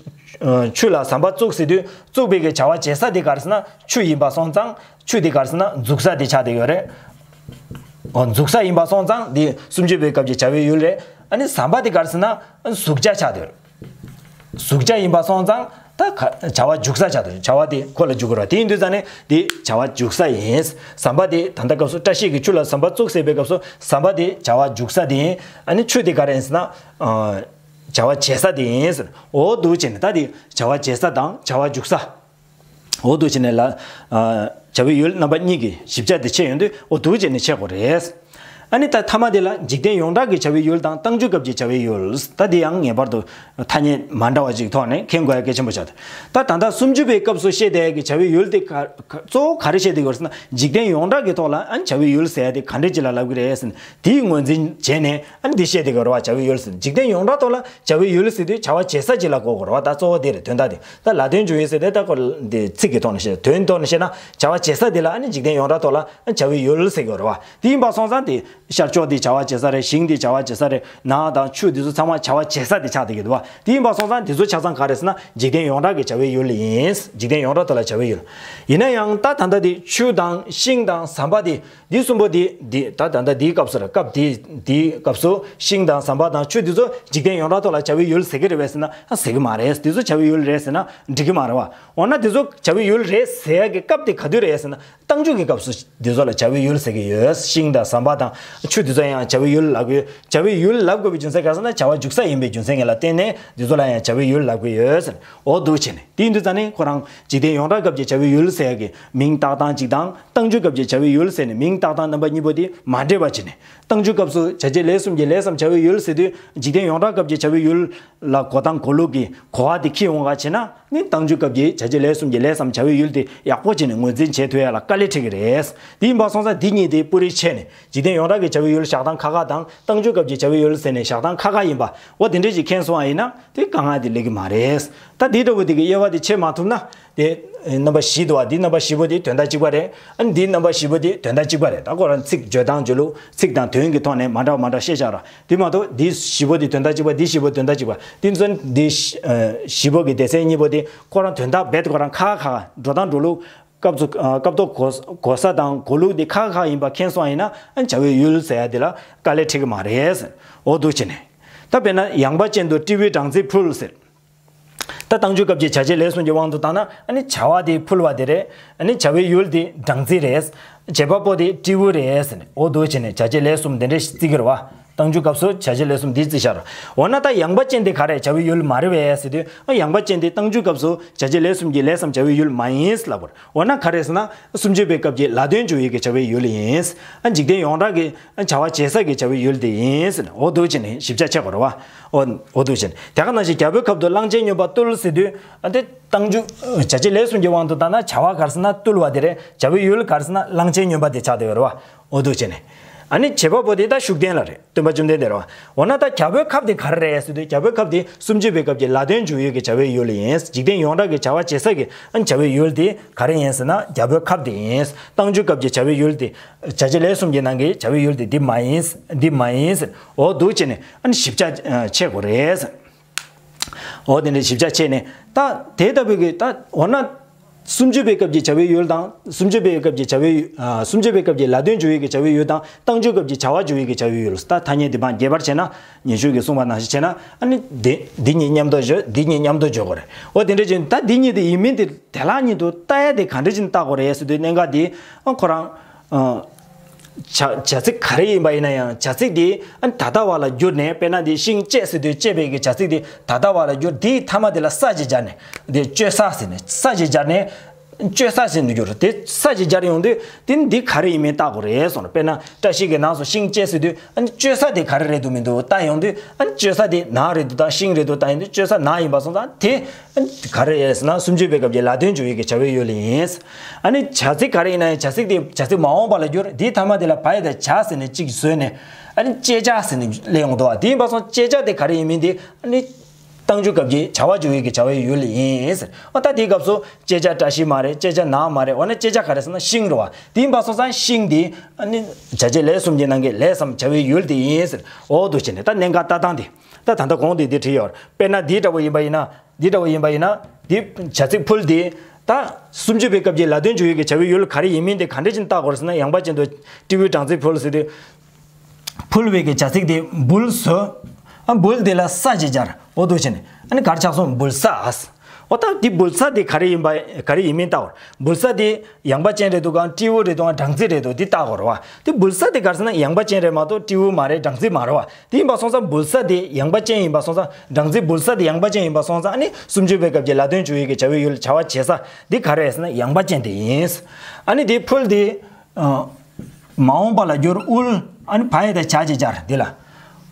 ཆུ་ལ་ཟམ་པ་བཙུགས་ཟེར་དུས་བཙུགས་པའི་གི་བྱ་བ་བྱེད་ས་དེ་ག་རེ་ཟེར་ན་ཆུ་ཡིན་པ་སོང་ཙང་ཆུ་དེ་ག་རེ་ཟེར་ན་འཛུགས་ས་དེ་ཆགས་བསྡད་ཡོད་རེད། འོ་འཛུགས་ས་ཡིན་པ་སོང་ཙང་དེ་སུམ་ཅུ་པའི་སྐབས་ཀྱི་བྱ་བའི་ཡུལ་རེད། ཨ་ནི་ཟམ་པ་དེ་ག་རེ་ཟེར་ན་ཟུག་བྱ་ཆགས་བསྡད་ཡོད་རེད། ཟུག་བྱ་ཡིན་པ་སོང་ཙང་ད་ག་བྱ་བ་འཇུག་ས་ཆགས་འདུག་བྱ་བ་དེ་ཁོ་ལ་འཇུག་དགོས་རེད། དེ་ཡིན་དུས་ཙ་ནས་དེ་བྱ་བ་འཇུག་ས་ཡིན། ཟམ་པ་དེ་ད་ལྟ་སྐབས་སུ་བཀྲ་ཤིས་ཀྱིས་ཆུ་ལ་ཟམ་པ་བཙུགས་ཟེར་བའི་སྐབས་སུ་ཟམ་པ་དེ་བྱ་བ་འཇུག་ས་དེ་ཡིན། ཨ་ནི་ཆུ་དེ་ག་རེ་ཡིན་ཟེར་ན། ཨ། བྱ་བ་བྱེད་ས་དེ་ཡིན་ཟེར། འོ་འདུག་བྱས་ནས་ད་དེ་བྱ་བ་བྱེད་ས་དང་བྱ་བ་འཇུག་ས། འོ་འདུག་བྱས་ནས་ལ། ཨ། བྱ་བའི་ཡུལ་རྣམ་པ་གཉིས་ཀྱི་ཞིབ་ཆ་དེ་ཕྱེ་ཡོང་དུས་འོ་འདུག་བྱས་ནས་ཕྱེ་དགོས་རེད། ཨ་ནི་ད་མཐའ་མ་དེ་ལ་འཇིག་རྟེན་ཡོངས་གྲགས་ཀྱི་བྱ་བའི་ཡུལ་དང་རྟགས་འཇུག་སྐབས་ཀྱི་བྱ་བའི་ཡུལ། ད་འདི་ཡང་ངེས་པར་དུ་ཐ་སྙད་མ་འདྲ་བ་ཅིག་ཐོག་ནས་མཁྱེན་དགོས་ཡ་གལ་ཆེན་པོ་ཆགས་འདུག་ད་ད་ལྟ་སུམ་ཅུ་པའི་སྐབས་སུ་བཤད་བསྡད་ཡ་གི་བྱ་བའི་ཡུལ་དེ་ག་ག་གཙོ་བོ་ག་རེ་བཤད་བསྡད་ཡོད་ཟེར་ན་འཇིག་རྟེན་ཡོངས་གྲགས་ཀྱི་ཐོག་ལ་ཨ་ནི་བྱ་བའི་ཡུལ་ཟེར་ཡ་དེ་ག་འདྲ་ཅིག་ལ་ལབ་ཀྱི་རེད་ཟེར་ན་དེའི་ངོས་འཛིན་བྱས་ནས་ཨ་ནི་འདི་བཤད་བསྡད་ཡོད་རེད་བ། བྱ་བའི་ཡུལ་ཟེར་ན་འཇིག་རྟེན་ཡོངས་གྲགས་ཐོག་ལ་བྱ་བའི་ཡུལ་ཟེར་དུས་བྱ་བ་བྱེད་ས་ཅིག་ལ་གོ་དགོས་རེད་བ། ད་གཙོ་བོ་དེ་རེད། དོན་དག་དེ་ད་ལ་དོན་འབྱུང་ཡུལ་ཟེར་དེ་ད་ཁོ་འདི་ཚིག་གི་ཐོག་ནས་བཤད། དོན་ཐོག་ནས་བཤད་ན་བྱ་བ་བྱེད་ས་དེ་ལ་ཨ་ནི་འཇིག་རྟེན་ཡོངས་གྲགས་ཐོག་ལ་བྱ་བའི་ཡུལ་ཟེར་གྱི་ཡོད་རེད་བ། དེ་ཡིན་པ་སོང་ཙང་དེ་ཤར་ཕྱོགས་དེ་བྱ་བ་བྱེད་ས་རེད། ཞིང་དེ་བྱ་བ་བྱེད་ས་རེད། ནགས་དང་ཆུ་དེ་ཚོ་ཚང་མ་བྱ་བ་བྱེད་ས་དེ་ཆགས་བསྡད་ཀྱི་འདུག་བ། དེ་ཡིན་པ་སོང་ཙང་དེ་ཚོ་ཆ་ཚང་ག་རེ་ཟེར་ན་འཇིག་རྟེན་ཡོངས་གྲགས་ཀྱི་བྱ་བའི་ཡུལ་ཡིན། འཇིག་རྟེན་ཡོངས་གྲགས་ཐོག་ལ་བྱ་བའི་ཡུལ། ཡིན་ན་ཡང་ད་ད་ལྟ་དེ་ཆུ་དང་ཤིང་དང་ཟམ་པ་དེ་འདི་གསུམ་པོ་དེ་འདི་ད་ད་ལྟ་འདིའི་སྐབས་སུ་རེད། སྐབས་དེ་འདིའི་སྐབས་སུ་ཤིང་དང་ཟམ་པ་དང་ཆུ་དེ་ཚོ་འཇིག་རྟེན་ཡོངས་གྲགས་ཐོག་ལ་བྱ་བའི་ཡུལ་ཟེར་གྱི་རེད་པས་ཟེར་ན་ཟེར་གྱི་མ་རེད། དེ་ཚོ་བྱ་བའི་ཡུལ་རེད་ཟེར་ན་འགྲིག་གི་མ་རེད་བ། འོ་ན་དེ་ཚོ་བྱ་བའི་ཡུལ་རེད་ཟེར་ཡ་གི་སྐབས་དེ་ག་དུས་རེད་ཟེར་ན། རྟགས་འཇུག་གི་སྐབས་སུ་འདི་ཚོ་ལ་བྱ་བའི་ཡུལ་ཟེར་གྱི་ཡོད། ཤིང་དང་ཟམ་པ་དང་ཆུ་འདི་ཚོ་ཡང་བྱ་བའི་ཡུལ་ལབ་ཀྱི་ཡོད། བྱ་བའི་ཡུལ་ལབ་དགོས་པའི་རྒྱུ་མཚན་ག་རེ་ཟེར་ན་བྱ་བ་འཇུག་ས་ཡིན་པའི་རྒྱུ་མཚན་ལ་བརྟེན་ནས་འདི་ཚོ་ལ་ཡང་བྱ་བའི་ཡུལ་ལབ་ཀྱི་ཡོད་ཟེར། འོ་འདུག་བྱས་ནས་དེ་ཡིན་དུས་ཙ་ནས་ཁོ་རང་འཇིག་རྟེན་ཡོངས་གྲགས་སྐབས་ཀྱི་བྱ་བའི་ཡུལ་ཟེར་ཡ་གི་མིང་བཏགས་སྟངས་གཅིག་དང་རྟགས་འཇུག་སྐབས་ཀྱི་བྱ་བའི་ཡུལ་ཟེར་ནས་མིང་བཏགས་སྟངས་རྣམ་པ་གཉིས་པོ་དེ་མ་འདྲེས་པ་བྱས་ནས། རྟགས་འཇུག་སྐབས་སུ་བྱ་བྱེད་ལས་གསུམ་གྱི་ལས་སམ་བྱ་བའི་ཡུལ་ཟེར་དུས་འཇིག་རྟེན་ཡོངས་གྲགས་སྐབས་ཀྱི་བྱ་བའི་ཡུལ་ལ་གོ་སྟངས་གོ་ལུགས་ཀྱི་གོ་བ་དེ་འཁྱེར་ཡོང་ག་བྱས་ན་ནི་རྟགས་འཇུག་སྐབས་ཀྱི་བྱ་བྱེད་ལས་གསུམ་གྱི་ལས་སམ་བྱ་བའི་ཡུལ་དེ་ཡག་པོ་བྱས་ནས་ངོས་འཛིན་བྱེད་ཐུབ་ཡ་ལ་དཀའ་ལས་འཕྲད་ཀྱི་རེད། དེ་ཡིན་པ་སོང་ཙང་འདི་གཉིས་དེ་སྤུ་རིས་ཕྱེ་ནས་འཇིག་རྟེན་ཡོངས་གྲགས་ཀྱི་བྱ་བའི་ཡུལ་བཞག་སྟངས་ཁག་ཁག་དང་རྟགས་འཇུག་སྐབས་ཀྱི་བྱ་བའི་ཡུལ་ཟེར་ནས་བཞག་སྟངས་ཁག་ཁག་ཡིན་པ་འོ་དེ་འདྲས་ཅིག་མཁྱེན་སོང་བ་ཡིན་ན་དེ་དཀའ་ངལ་དེ་སླེབས་ཀྱི་མ་རེད། ད་དེ་འདྲ་བོ་དེ་གི་དབྱེ་བ་དེ་ཕྱེ་མ་ཐུབ་ན། དེ་རྣམ་པ་བཞི་འདུག་བ། འདི་རྣམ་པ་བཞི་པོ་དེ་དོན་དག་གཅིག་པ་རེད། ཨ་ནི་འདི་རྣམ་པ་བཞི་པོ་དེ་དོན་དག་གཅིག་པ་རེད། ད་ཁོ་རང་ཚིག་བརྗོད་སྟངས་བརྗོད་ལུགས་ཚིག་དང་དོན་གྱི་ཐོག་ནས་མ་འདྲ་བ་མ་འདྲ་བཤད་བཞག་ར། འདི་མ་གཏོགས་འདི་བཞི་པོ་དེ་དོན་དག་གཅིག་པ། འདི་བཞི་པོ་དོན་དག་གཅིག་པ། འདི་ཚོ་འདི་བཞི་པོ་གི་སྡེ་ཚན་གཉིས་པོ་དེ་ཁོ་རང་དོན་དག་རྦད་ཁོ་རང་ཁག་ཁག་འགྲོ་སྟངས་འགྲོ་ལུགས་སྐབས་སུ་སྐབས་ཐོག་གོ་གོ་ས་དང་གོ་ལུགས་དེ་ཁག་ཁག་ཡིན་པ་མཁྱེན་སོང་ཡིན་ན་ཨ་ནི་བྱ་བའི་ཡུལ་ཟེར་ཡ་དེ་ལ་དཀའ་ལས་འཕྲད་ཀྱི་མ་རེད། འོ་འདུག་བྱས་ནས་ད་དཔེར་ན་ཡངས་པ་ཅན་དུ་སྤྲེའུའི་སྦྲང་རྩི་ཕུལ་ཟེར། ད་རྟགས་འཇུག་སྐབས་ཀྱི་བྱ་བྱེད་ལས་གསུམ་གྱི་དབང་དུ་བཏང་ན་ཨ་ནི་བྱ་བ་དེ་ཕུལ་བ་དེ་རེད། ཨ་ནི་བྱ་བའི་ཡུལ་དེ་སྦྲང་རྩི་རེད། བྱེད་པ་པོ་དེ་སྤྲེའུ་རེད་ཟེར་ནས་འོ་འདུག་བྱས་ནས་བྱ་བྱེད་ལས་གསུམ་དེ་འདྲས་བརྩི་གི་རེད་བ། རྟགས་འཇུག་སྐབས་སུ་བྱ་བྱེད་ལས་གསུམ་འདི་རྩིས་བཞག་རོ། འོ་ན་ད་ཡངས་པ་ཅན་དེ་ག་རེ་བྱ་བའི་ཡུལ་མ་རེད་པས་ཟེར་དུས། ཨ་ཡངས་པ་ཅན་དེ་རྟགས་འཇུག་སྐབས་སུ་བྱ་བྱེད་ལས་གསུམ་གྱི་ལས་སམ་བྱ་བའི་ཡུལ་མ་ཡིན་ལབ་པ་རེད། འོ་ན་ག་རེ་ཟེར་ན། སུམ་ཅུ་པའི་སྐབས་ཀྱི་ལ་དོན་འཇུག་ཡུལ་གྱི་བྱ་བའི་ཡུལ་ཡིན། ཨ་འཇིག་རྟེན་ཡོངས་གྲགས་ཀྱི་ཨ་བྱ་བ་བྱེད་ས་ཀྱི་བྱ་བའི་ཡུལ་དེ་ཡིན་ཟེར་ནས། འོ་འདུག་བྱས་ནས་ཞིབ་ཆ་ཆགས་པ་རེད་པ། འོ་འོ་འདུག་བྱས་ནས་དེ་ག་ནང་བཞིན་རྒྱལ་པོའི་ཁབ་ཏུ་གླང་ཆེན་སྨྱོན་པ་བཏུལ་ཟེར་དུས། ཨ་དེ་རྟགས་འཇུག་བྱ་བྱེད་ལས་གསུམ་གྱི་དབང་དུ་བཏང་ན་བྱ་བ་ག་རེ་ཟེར་ན་བཏུལ་བ་དེ་རེད། བྱ་བའི་ཡུལ་ག་རེ་ཟེར་ན་གླང་ཆེན་སྨྱོན་པ་དེ་ཆགས་བསྡད་ཡོད་རེད་པ། འོ་འདུག་བྱས་ནས། ཨ་ནི་བྱེད་པ་པོ་དེ་ད་ཤུགས་ལྡན་ལ་རེད། སྟོན་པ་བཅོམ་ལྡན་འདས་རེད་པ། འོ་ན་ད་རྒྱལ་པོའི་ཁབ་དེ་ག་རེ་རེད་ཟེར་དུས། རྒྱལ་པོའི་ཁབ་དེ་སུམ་ཅུ་པའི་སྐབས་ཀྱི་ལ་དོན་འཇུག་ཡུལ་གྱི་བྱ་བའི་ཡུལ་ཡིན། འཇིག་རྟེན་ཡོངས་གྲགས་ཀྱི་བྱ་བ་བྱེད་ས་ཀྱི་ཨ་བྱ་བའི་ཡུལ་དེ་ག་རེ་ཡིན་ཟེར་ན་རྒྱལ་པོའི་ཁབ་དེ་ཡིན། རྟགས་འཇུག་སྐབས་ཀྱི་བྱ་བའི་ཡུལ་དེ། བྱ་བྱེད་ལས་གསུམ་གྱི་ནང་གི་བྱ་བའི་ཡུལ་དེ་འདི་མ་ཡིན། འདི་མ་ཡིན། འོ་འདུག་བྱས་ནས་ཨ་ནི་ཞིབ་ཆ་ཨ་ཕྱེ་དགོས་རེད། འོ་དེ་འདྲའི་ཞིབ་ཆ་ཕྱེ་ནས་ད་དེ་ལྟ་བུའི་གི་ད་འོ་ན། སུམ་ཅུ་པའི་སྐབས་ཀྱི་བྱ་བའི་ཡུལ་དང་། སུམ་ཅུ་པའི་སྐབས་ཀྱི་བྱ་བའི་ཡུལ། ཨ་སུམ་ཅུ་པའི་སྐབས་ཀྱི་ལ་དོན་འཇུག་ཡུལ་གྱི་བྱ་བའི་ཡུལ་དང་། རྟགས་འཇུག་སྐབས་ཀྱི་བྱ་བ་འཇུག་ཡུལ་གྱི་བྱ་བའི་ཡུལ། ད་ཐ་སྙད་འདི་འབའ་རྒྱས་པར་བྱས་ན། ཉན་ཤུགས་ཀྱིས་གསུངས་པ་ནང་བཞིན་བྱས་ན། ཨ་ནི་འདི་འདི་གཉིས་མཉམ་དུ་བརྗོད། འདི་གཉིས་མཉམ་དུ་བརྗོད་དགོས་རེད། འོ་དེ་འདྲ་བྱས་ད་འདི་གཉིས་དེ་ཡིན་མིན་དེ་དེ་ལ་ཉིད་དུ་ལྟ་ཡ་དེ་ག་འདྲ་ཅིག་ལྟ་དགོས་རེད་ཟེར་དུས། གནད་འགག་འདི་ཨ་ཁོ་རང་། ཨ། བྱ་བྱ་ཚིག་ག་རེ་ཡིན་པ་ཡིན་ན་ཡང་བྱ་ཚིག་དེ་ཨ་ད་ལྟ་བ་ལ་བསྒྱུར་ནས། དཔེར་ན་འདི་ཤིང་བཅད་ཟེར་དུས་བཅད་པའི་གི་བྱ་ཚིག་དེ་ད་ལྟ་བ་ལ་བསྒྱུར། དེའི་མཐའ་མ་དེ་ལ་ས་ཞེས་སྦྱར་ནས། འདི་གཅོད་ས་ཟེར་ནས། ས་ཞེས་སྦྱར་ནས་གཅོད་ས་ཟེར་དུ་བསྒྱུར། དེ་ས་ཞེས་སྦྱར་ཡོང་དུས་དེ་འདི་ག་རེ་ཡིན་མིན་བལྟ་དགོས་རེད་གསུངས་ནས། དཔེར་ན་བཀྲ་ཤིས་ཀྱི་ནང་སུ་ཤིང་བཅད་ཟེར་དུས་ཨ་ནི་གཅོད་ས་དེ་ག་རེ་རེད་འདུག་མི་འདུག་བལྟ་ཡོང་དུས། ཨ་ནི་གཅོད་ས་དེ་ནགས་རེད་འདུག་དང་ཤིང་རེད་འདུག་བལྟ་ཡོང་དུས་གཅོད་ས་ནགས་ཡིན་པ་སོང་ཙང་དེ། ག་རེ་ཟེར་ན་སུམ་ཅུ་པའི་སྐབས་ཀྱི་ལ་དོན་འཇུག་ཡུལ་གྱི་བྱ་བའི་ཡུལ་ཡིན། ཨ་ནི་བྱ་ཚིག་ག་རེ་ཡིན་ན་ཡང་བྱ་ཚིག་དེ་བྱ་ཚིག་མ་འོངས་པ་ལ་བསྒྱུར། དེའི་མཐའ་མ་དེ་ལ་བ་ཡ་བཏགས་བྱ་ཟེར་ནས་གཅིག་བཟོས་ནས། ཨ་ནི་བཅད་བྱ་ཟེར་ནས་སླེབས་ཡོང་འདུག་བ། དེ་ཡིན་པ་སོང་བཅད་བྱ་དེ་ག་རེ་ཡིན་མིན་དེ་ཨ་ནི་རྟགས་འཇུག་སྐབས་ཀྱི་བྱ་བ་འཇུག་ཡུལ་གྱི་བྱ་བའི་ཡུལ་ཡིན་ཟེར། འོ་ད་དེའི་སྐབས་སུ་བཅད་བྱ་བཀྲ་ཤིས་མ་རེད། བཅད་བྱ་ནགས་མ་རེད། འོ་ན་བཅད་བྱ་ག་རེ་ཟེར་ན་ཤིང་རེད་བ། དེ་ཡིན་པ་སོང་ཙང་ཤིང་དེ་ཨ་ནི་བྱ་བྱེད་ལས་གསུམ་གྱི་ནང་གི་ལས་སམ་བྱ་བའི་ཡུལ་དེ་ཡིན་ཟེར། འོ་འདུག་བྱས་ནས་ད་གནད་འགག་ལྟ་སྟངས་དེ། ད་ད་ལྟ་གོང་དེ་དེ་བྲིས་ཡོད། དཔེར་ན་འདི་འདྲ་བོ་ཡིན་པ་ཡིན་ན། འདི་འདྲ་བོ་ཡིན་པ་ཡིན་ན། འདི་བྱ་ཚིག་ཕུལ་དེ། ད་སུམ་ཅུ་པའི་སྐབས་ཀྱི་ལ་དོན་འཇུག་ཡུལ་གྱི་བྱ་བའི་ཡུལ་ག་རེ་ཡིན་མིན་དེ་ག་འདྲ་ཅིག་བལྟ་དགོས་རེད་ཟེར་ན། ཡངས་པ་ཅན་དུ་སྤྲེའུའི་སྦྲང་རྩི་ཕུལ་ཟེར་དུས། ཕུལ་བའི་གི་བྱ་ཚིག་དེ་འབུལ་བཟོས། ཨ་འབུལ་དེ་ལ་ས་ཞེས་སྦྱར། འོ་འདུག་བྱས་ནས་ཨ་ནི་ག་རེ་ཆགས་སོང་། འབུལ་ས། འོ་ད་འདི་འབུལ་ས་དེ་ག་རེ་ཡིན་པ། ག་རེ་ཡིན་མིན་བལྟ་དགོས་རེད། འབུལ་ས་དེ་ཡངས་པ་ཅན་རེད་འདུག་གམ་སྤྲེའུ་རེད་འདུག་གམ་སྦྲང་རྩི་རེད་འདུག་འདི་བལྟ་དགོས་རེད་བ། དེ་འབུལ་ས་དེ་ག་རེ་ཟེར་ན་ཡངས་པ་ཅན་རེད་མ་གཏོགས་སྤྲེའུ་མ་རེད། སྦྲང་རྩི་མ་རེད་བ། དེ་ཡིན་པ་སོང་ཙང་འབུལ་ས་དེ་ཡངས་པ་ཅན་ཡིན་པ་སོང་ཙང་། སྦྲང་རྩི་འབུལ་ས་དེ་ཡངས་པ་ཅན་ཡིན་པ་སོང་ཙང་། ཨ་ནི་སུམ་ཅུ་པའི་སྐབས་ཀྱི་ལ་དོན་འཇུག་ཡུལ་གྱི་བྱ་བའི་ཡུལ་བྱ་བ་བྱེད་ས་འདི་ག་རེ་རེད་ཟེར་ན་ཡངས་པ་ཅན་དེ་ཡིན། ཨ་ནི་དེ་ཕུལ་དེ་ཨ་མ་འོངས་པ་ལ་བསྒྱུར་དབུལ། ཨ་ནི་བ་ཡ་བཏགས་བྱ་ཞེས་སྦྱར་དེ་ལ།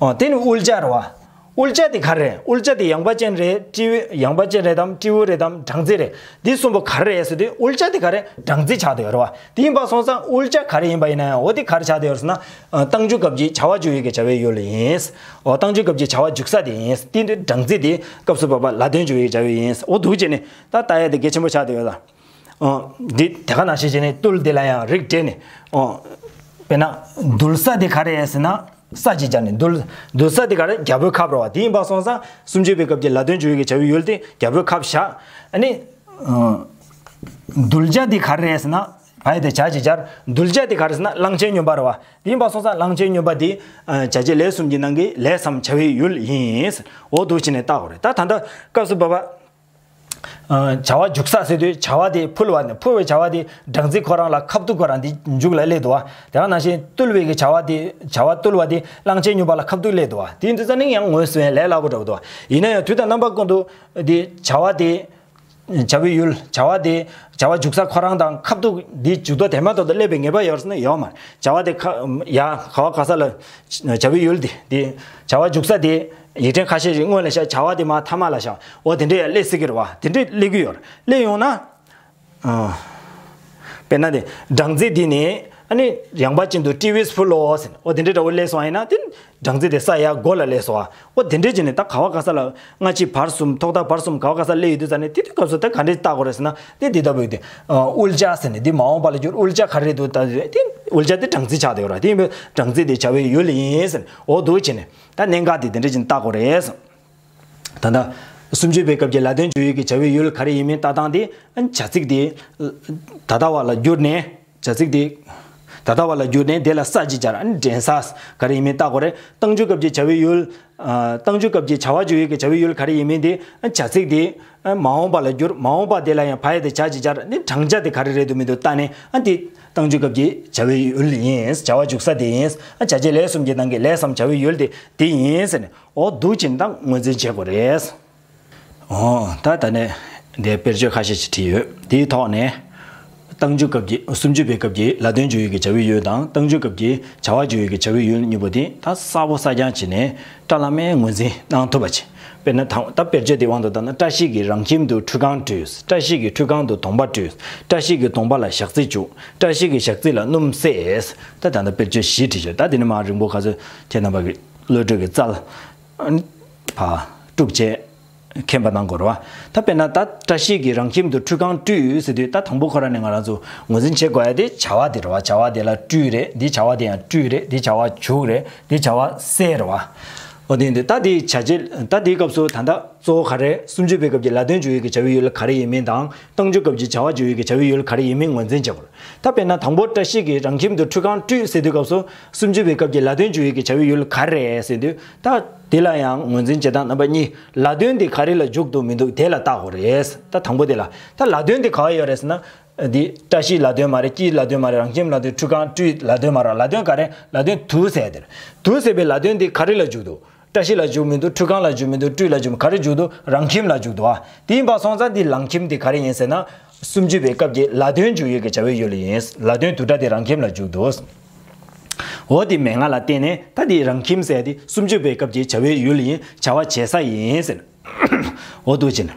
ཨོ་དེ་ནི་དབུལ་བྱ་རེད་བ། དབུལ་བྱ་དེ་ག་རེ་རེད། དབུལ་བྱ་དེ་ཡངས་པ་ཅན་རེད། སྤྲེའུ་ཡངས་པ་ཅན་རེད་དམ་སྤྲེའུ་རེད་དམ་སྦྲང་རྩི་རེད། འདི་གསུམ་པོ་ག་རེ་རེད་ཟེར་དུས་དབུལ་བྱ་དེ་ག་རེ་སྦྲང་རྩི་ཆགས་བསྡད་ཡོད་རེད་བ། དེ་ཡིན་པ་སོང་ཙང་དབུལ་བྱ་ག་རེ་ཡིན་པ་ཡིན་ན་ཡང་འོ་དེ་ག་རེ་ཆགས་བསྡད་ཡོད་རེད་ཟེར་ན། ཨ་རྟགས་འཇུག་སྐབས་ཀྱི་བྱ་བ་འཇུག་ཡུལ་གྱི་བྱ་བའི་ཡུལ་ཡིན། འོ་རྟགས་འཇུག་སྐབས་ཀྱི་བྱ་བ་འཇུག་ས་དེ་ཡིན། དེ་འདི་སྦྲང་རྩི་དེ་སྐབས་སུ་བབ་པ་ལ་དོན་འཇུག་ཡུལ་གྱི་བྱ་བའི་ཡིན། འོ་འདུག་བྱས་ནས་ད་ལྟ་ཡ་དེ་གལ་ཆེན་པོ་ཆགས་བསྡད་ཡོད་ལ། འོ་འདི་དེ་ག་ནང་བཞིན་བྱས་ནས་བཏུལ་དེ་ལ་ཡང་རིགས་འགྲེ་ནས། འོ་དཔེར་ན་འདུལ་ས་དེ་ག་རེ་ཟེར་ན། ས་ཞེས་སྦྱར་ནས་འདུལ། འདུལ་ས་དེ་ག་རེ་རྒྱལ་པོའི་ཁབ་རེད་བ། དེ་ཡིན་པ་སོང་ཙང་སུམ་ཅུ་པའི་སྐབས་ཀྱི་ལ་དོན་འཇུག་ཡུལ་གྱི་བྱ་བའི་ཡུལ་དེ་རྒྱལ་པོའི་ཁབ་བཞག་ཨ་ནི། ཨ་འདུལ་བྱ་དེ་ག་རེ་རེད་ཟེར་ན། བ་ཡ་བཏགས་བྱ་ཞེས་སྦྱར། འདུལ་བྱ་དེ་ག་རེ་ཟེར་ན་གླང་ཆེན་སྨྱོན་པ་རེད་བ། དེ་ཡིན་པ་སོང་ཙང་གླང་ཆེན་སྨྱོན་པ་དེ་ཨ་བྱ་བྱེད་ལས་གསུམ་གྱི་ནང་གི་ལས་སམ་བྱ་བའི་ཡུལ་ཡིན། འོ་འདུག་བྱས་ནས་བལྟ་དགོས་རེད། ད་ད་ལྟ་སྐབས་སུ་བབ་པ། ཨ་བྱ་བ་འཇུག་ས་ཟེར་དུས་བྱ་བ་དེ་ཕུལ་བ་ནི། ཕུལ་བའི་བྱ་བ་དེ་སྦྲང་རྩི་ཁོ་རང་ལ་ཁ་ཐུག་ཁོ་རང་དེ་མཇུག་ལ་སླེབས་འདུག་བ། དེ་ག་ནང་བཞིན་བཏུལ་བའི་གི་བྱ་བ་དེ། བྱ་བ་བཏུལ་བ་དེ་གླང་ཆེན་སྨྱོན་པ་ལ་ཁ་ཐུག་སླེབས་འདུག་བ། དེ་ཡིན་དུས་ཙང་ནི་ཡང་ངོས་བཟུང་ཡ་ལས་སླ་པོ་འདྲ་བོ་འདུག་བ། ཡིན་ན་ཡང་དུས་དང་རྣམ་པ་ཀུན་ཏུ་དེ་བྱ་བ་དེ། བྱ་བའི་ཡུལ། བྱ་བ་དེ། བྱ་བ་འཇུག་ས་ཁོ་རང་དང་ཁ་ཐུག་དེ་མཇུག་ཏུ་དེ་མ་ཐག་ཏུ་སླེབས་པའི་ངེས་པ་ཡོད་ཟེར་ན་ཡོད་མ་རེད། བྱ་བ་དེ་ཁ་ཡ་ག་བ་ག་ས་ལ་བྱ་བའི་ཡུལ་དེ་དེ་བྱ་བ་འཇུག་ས་དེ། ཡིག་ཕྲེང་ཁ་ཤས་ཤིག་སྔོན་ལ་བཞག་བྱ་བ་དེ་མར་མཐའ་མ་ལ་བཞག་འོ་དེ་འདྲས་ཡང་སླེབས་སྲིད་ཀྱི་རེད་བ། དེ་འདྲས་སླེབས་ཀྱི་ཡོད་རེད། སླེབས་ཡོང་ན། ཨ། དཔེར་ན་དེ་སྦྲང་རྩི་འདི་ནི་ཨ་ནི་ཡངས་པ་ཅན་དུ་སྤྲེའུས་ཕུལ་ལོ་ཟེར་ནས་འོ་དེ་འདྲས་འདྲ་བོ་སླེབས་སོང་བ་ཡིན་ན། དེ་སྦྲང་རྩི་དེ་ས་ཡ་མགོ་ལ་སླེབས་སོང་བ། འོ་དེ་འདྲས་བྱས་ནས་ད་ག་བ་ག་ས་ལ་སྔ་ཕྱི་བར་གསུམ་ཐོག་མཐའ་བར་གསུམ་ག་བ་ག་ས་སླེབས་ཡོད་དུས་ཙང་ནས་དེ་དུས་སྐབས་སུ་ད་ག་འདྲས་བལྟ་དགོས་རེད་ཟེར་ན། དེ་དེ་ལྟ་བུ་ཡོད་དེ། ཨ་དབུལ་བྱ་ཟེར་ནས་འདི་མ་འོངས་པ་ལ་བསྒྱུར། དབུལ་བྱ་ག་རེ་རེད་འདུག་ད་དེ་དབུལ་བྱ་དེ་སྦྲང་རྩི་ཆགས་བསྡད་ཡོད་ར། དེ་ཡིན་པས་སྦྲང་རྩི་དེ་བྱ་བའི་ཡུལ་ཡིན་ཟེར་ནས་འོ་འདུག་བྱས་ནས་ད་གནད་འགག་དེ་དེ་འདྲས་ཅིག་བལྟ་དགོས་རེད། ད་ལྟ་སུམ་ཅུ་པའི་སྐབས་ཀྱི་ལ་དོན་འཇུག་ཡུལ་གྱི་བྱ་བའི་ཡུལ་ག་རེ་ཡིན་མིན་ལྟ་སྟངས་དེ། བྱ་ཚིག་དེ་ད་ལྟ་བ་ལ་བསྒྱུར་ནས། བྱ་ཚིག་དེ་ད་ལྟ་བ་ལ་བསྒྱུར་ནས་དེ་ལ་ས་ཞེས་སྦྱར། ཨ་ནི་འདྲེན་ས་ག་རེ་ཡིན་མིན་བལྟ་དགོས་རེད། རྟགས་འཇུག་སྐབས་ཀྱི་བྱ་བའི་ཡུལ། ཨ་རྟགས་འཇུག་སྐབས་ཀྱི་བྱ་བ་འཇུག་ཡུལ་གྱི་བྱ་བའི་ཡུལ་ག་རེ་ཡིན་མིན་དེ། བྱ་ཚིག་དེ་མ་འོངས་པ་ལ་བསྒྱུར། མ་འོངས་པ་དེ་ལ་ཡང་བ་ཡ་བཏགས་བྱ་ཞེས་སྦྱར། ཨ་ནི་བགྲང་བྱ་དེ་ག་རེ་རེད་འདུག་མི་འདུག་བལྟས་ནས། ཨ་དེ་ རྟགས་འཇུག་སྐབས་ཀྱི་བྱ་བའི་ཡུལ་ཡིན། བྱ་བ་འཇུག་ས་དེ་ཡིན། བྱ་བྱེད་ལས་གསུམ་གྱི་ནང་གི་ལས་སམ་བྱ་བའི་ཡུལ་དེ་དེ་ཡིན་ཟེར་ནས་འོ་འདུག་ཅིང་ད་ངོས་འཛིན་བྱེད་དགོས་རེད། འོ་ད་ད་ནས་འདིར་དཔེར་བརྗོད་ཁ་ཤས་ཤིག་བྲིས་ཡོད། དེའི་ཐོག་ནས། རྟགས་འཇུག་སྐབས་ཀྱི་སུམ་ཅུ་པའི་སྐབས་ཀྱི་ལ་དོན་འཇུག་ཡུལ་གྱི་བྱ་བའི་ཡུལ་དང་རྟགས་འཇུག་སྐབས་ཀྱི་བྱ་བ་འཇུག་ཡུལ་གྱི་བྱ་བའི་ཡུལ་གཉིས་པོ་དེ་ད་གསལ་པོ་གསལ་རྐྱང་བྱས་ནས་བཀྲ་ལམ་མེ་ངོས་འཛིན་གནང་ཐུབ་པ་བྱེད། དཔེར་ན་ད་ད་དཔེར་བརྗོད་དེ་དབང་དུ་བཏང་ན། བཀྲ་ཤིས་ཀྱི་རང་ཁྱིམ་དུ་ཁྲུས་ཁང་བྲུས། བཀྲ་ཤིས་ཀྱི་ཁྲུས་ཁང་དུ་གདོང་པ་བཀྲུས། བཀྲ་ཤིས་ཀྱི་གདོང་པ་ལ་ཞག་རྩི་བྱུགས། བཀྲ་ཤིས་ཀྱི་ཞག་རྩི་ལ་སྣུམ་བསྲེས། ད་ད་ལྟ་དཔེར་བརྗོད་བཞི་བྲིས་ཤག་ད་དེ་ནས་མར་རིང་པོ་ག་ཚོད་ཁྱེད་རྣམ་པ་གི་བློ་གྲོས་ཀྱི་རྩལ་ཕར་སྤྲུགས་བྱས། མཁྱེན་པ་གནང་དགོས་རེད་བ། ད་དཔེར་ན་ད་བཀྲ་ཤིས་ཀྱི་རང་ཁྱིམ་དུ་ཁྲུས་ཁང་བཀྲུས་ཟེར་དུས་ད་དང་པོ་ཁོ་རང་ནས་ང་རང་ཚོ་ངོས་འཛིན་བྱེད་དགོས་ཡ་དེ་བྱ་བ་དེ་རེད་བ། བྱ་བ་དེ་ལ་བཀྲུས་རེད། འདི་བྱ་བ་དེ་ཡང་བཀྲུས་རེད། འདི་བྱ་བ་བྱུགས་རེད། འདི་བྱ་བ་བསྲེས་རེད་བ། འོ་དེ་འདི་ད་དེའི་བྱ་བྱེད་ད་དེའི་སྐབས་སུ་ད་ལྟ་གཙོ་བོ་ག་རེ། སུམ་ཅུ་པའི་སྐབས་ཀྱི་ལ་དོན་འཇུག་ཡུལ་གྱི་བྱ་བའི་ཡུལ་ག་རེ་ཡིན་མིན་དང་རྟགས་འཇུག་སྐབས་ཀྱི་བྱ་བ་འཇུག་ཡུལ་གྱི་བྱ་བའི་ཡུལ་ག་རེ་ཡིན་མིན་ངོས་འཛིན་བྱེད་དགོས་རེད། ད་དཔེར་ན་དང་པོ་བཀྲ་ཤིས་ཀྱི་རང་ཁྱིམ་དུ་ཁྲུས་ཁང་བཀྲུས་ཟེར་དུས་སྐབས་སུ་སུམ་ཅུ་པའི་སྐབས་ཀྱི་ལ་དོན་འཇུག་ཡུལ་གྱི་བྱ་བའི་ཡུལ་ག་རེ་རེད་ཟེར་དུས། ད་དེ་ལ་ཡང་ངོས་འཛིན་བྱེད་སྟངས་རྣམ་པ་གཉིས། ལ་དོན་དེ་ག་རེ་ལ་འཇུག་འདུག་མི་འདུག་དེ་ལ་བལྟ་དགོས་རེད། ད་དང་པོ་དེ་ལ། ད་ལ་དོན་དེ་ག་བ་ཡོད་རེད་ཟེར་ན། འདི་བཀྲ་ཤིས་ལ་དོན་མ་རེད། སྐྱིད་ལ་དོན་མ་རེད། རང་ཁྱིམ་ལ་དོན། ཁྲུས་ཁང་བཀྲུས་ལ་དོན་མ་རེད། ལ་དོན་ག་རེ། ལ་དོན་དུ་ཟེར་དེ་རེད། དུ་ཟེར་བའི་ལ་དོན་དེ་ག་རེ་ལ་འཇུག་འདུག་བཀྲ་ཤིས་ལ་འཇུག་མི་འདུག་ཁྲུས་ཁང་ལ་འཇུག་མི་འདུག་བཀྲུས་ལ་འཇུག་མི་འདུག་ག་རེ་འཇུག་འདུག་རང་ཁྱིམ་ལ་འཇུག་འདུག་ཨ། དེ་ཡིན་པ་སོང་ཙང་འདི་རང་ཁྱིམ་དེ་ག་རེ་ཡིན་ཟེར་ན། སུམ་ཅུ་པའི་སྐབས་ཀྱི་ལ་དོན་འཇུག་ཡུལ་གྱི་བྱ་བའི་ཡུལ་ཡིན། ལ་དོན་དུ་སྒྲ་དེ་རང་ཁྱིམ་ལ་འཇུག་འདུག་འོ་དེ་མན་ངག་ལ་བརྟེན་ནས་ད་དེ་རང་ཁྱིམ་ཟེར་དེ་སུམ་ཅུ་པའི་སྐབས་ཀྱི་བྱ་བའི་ཡུལ་ཡིན། བྱ་བ་བྱེད་ས་ཡིན་ཟེར། འོ་འདུག་བྱས་ནས།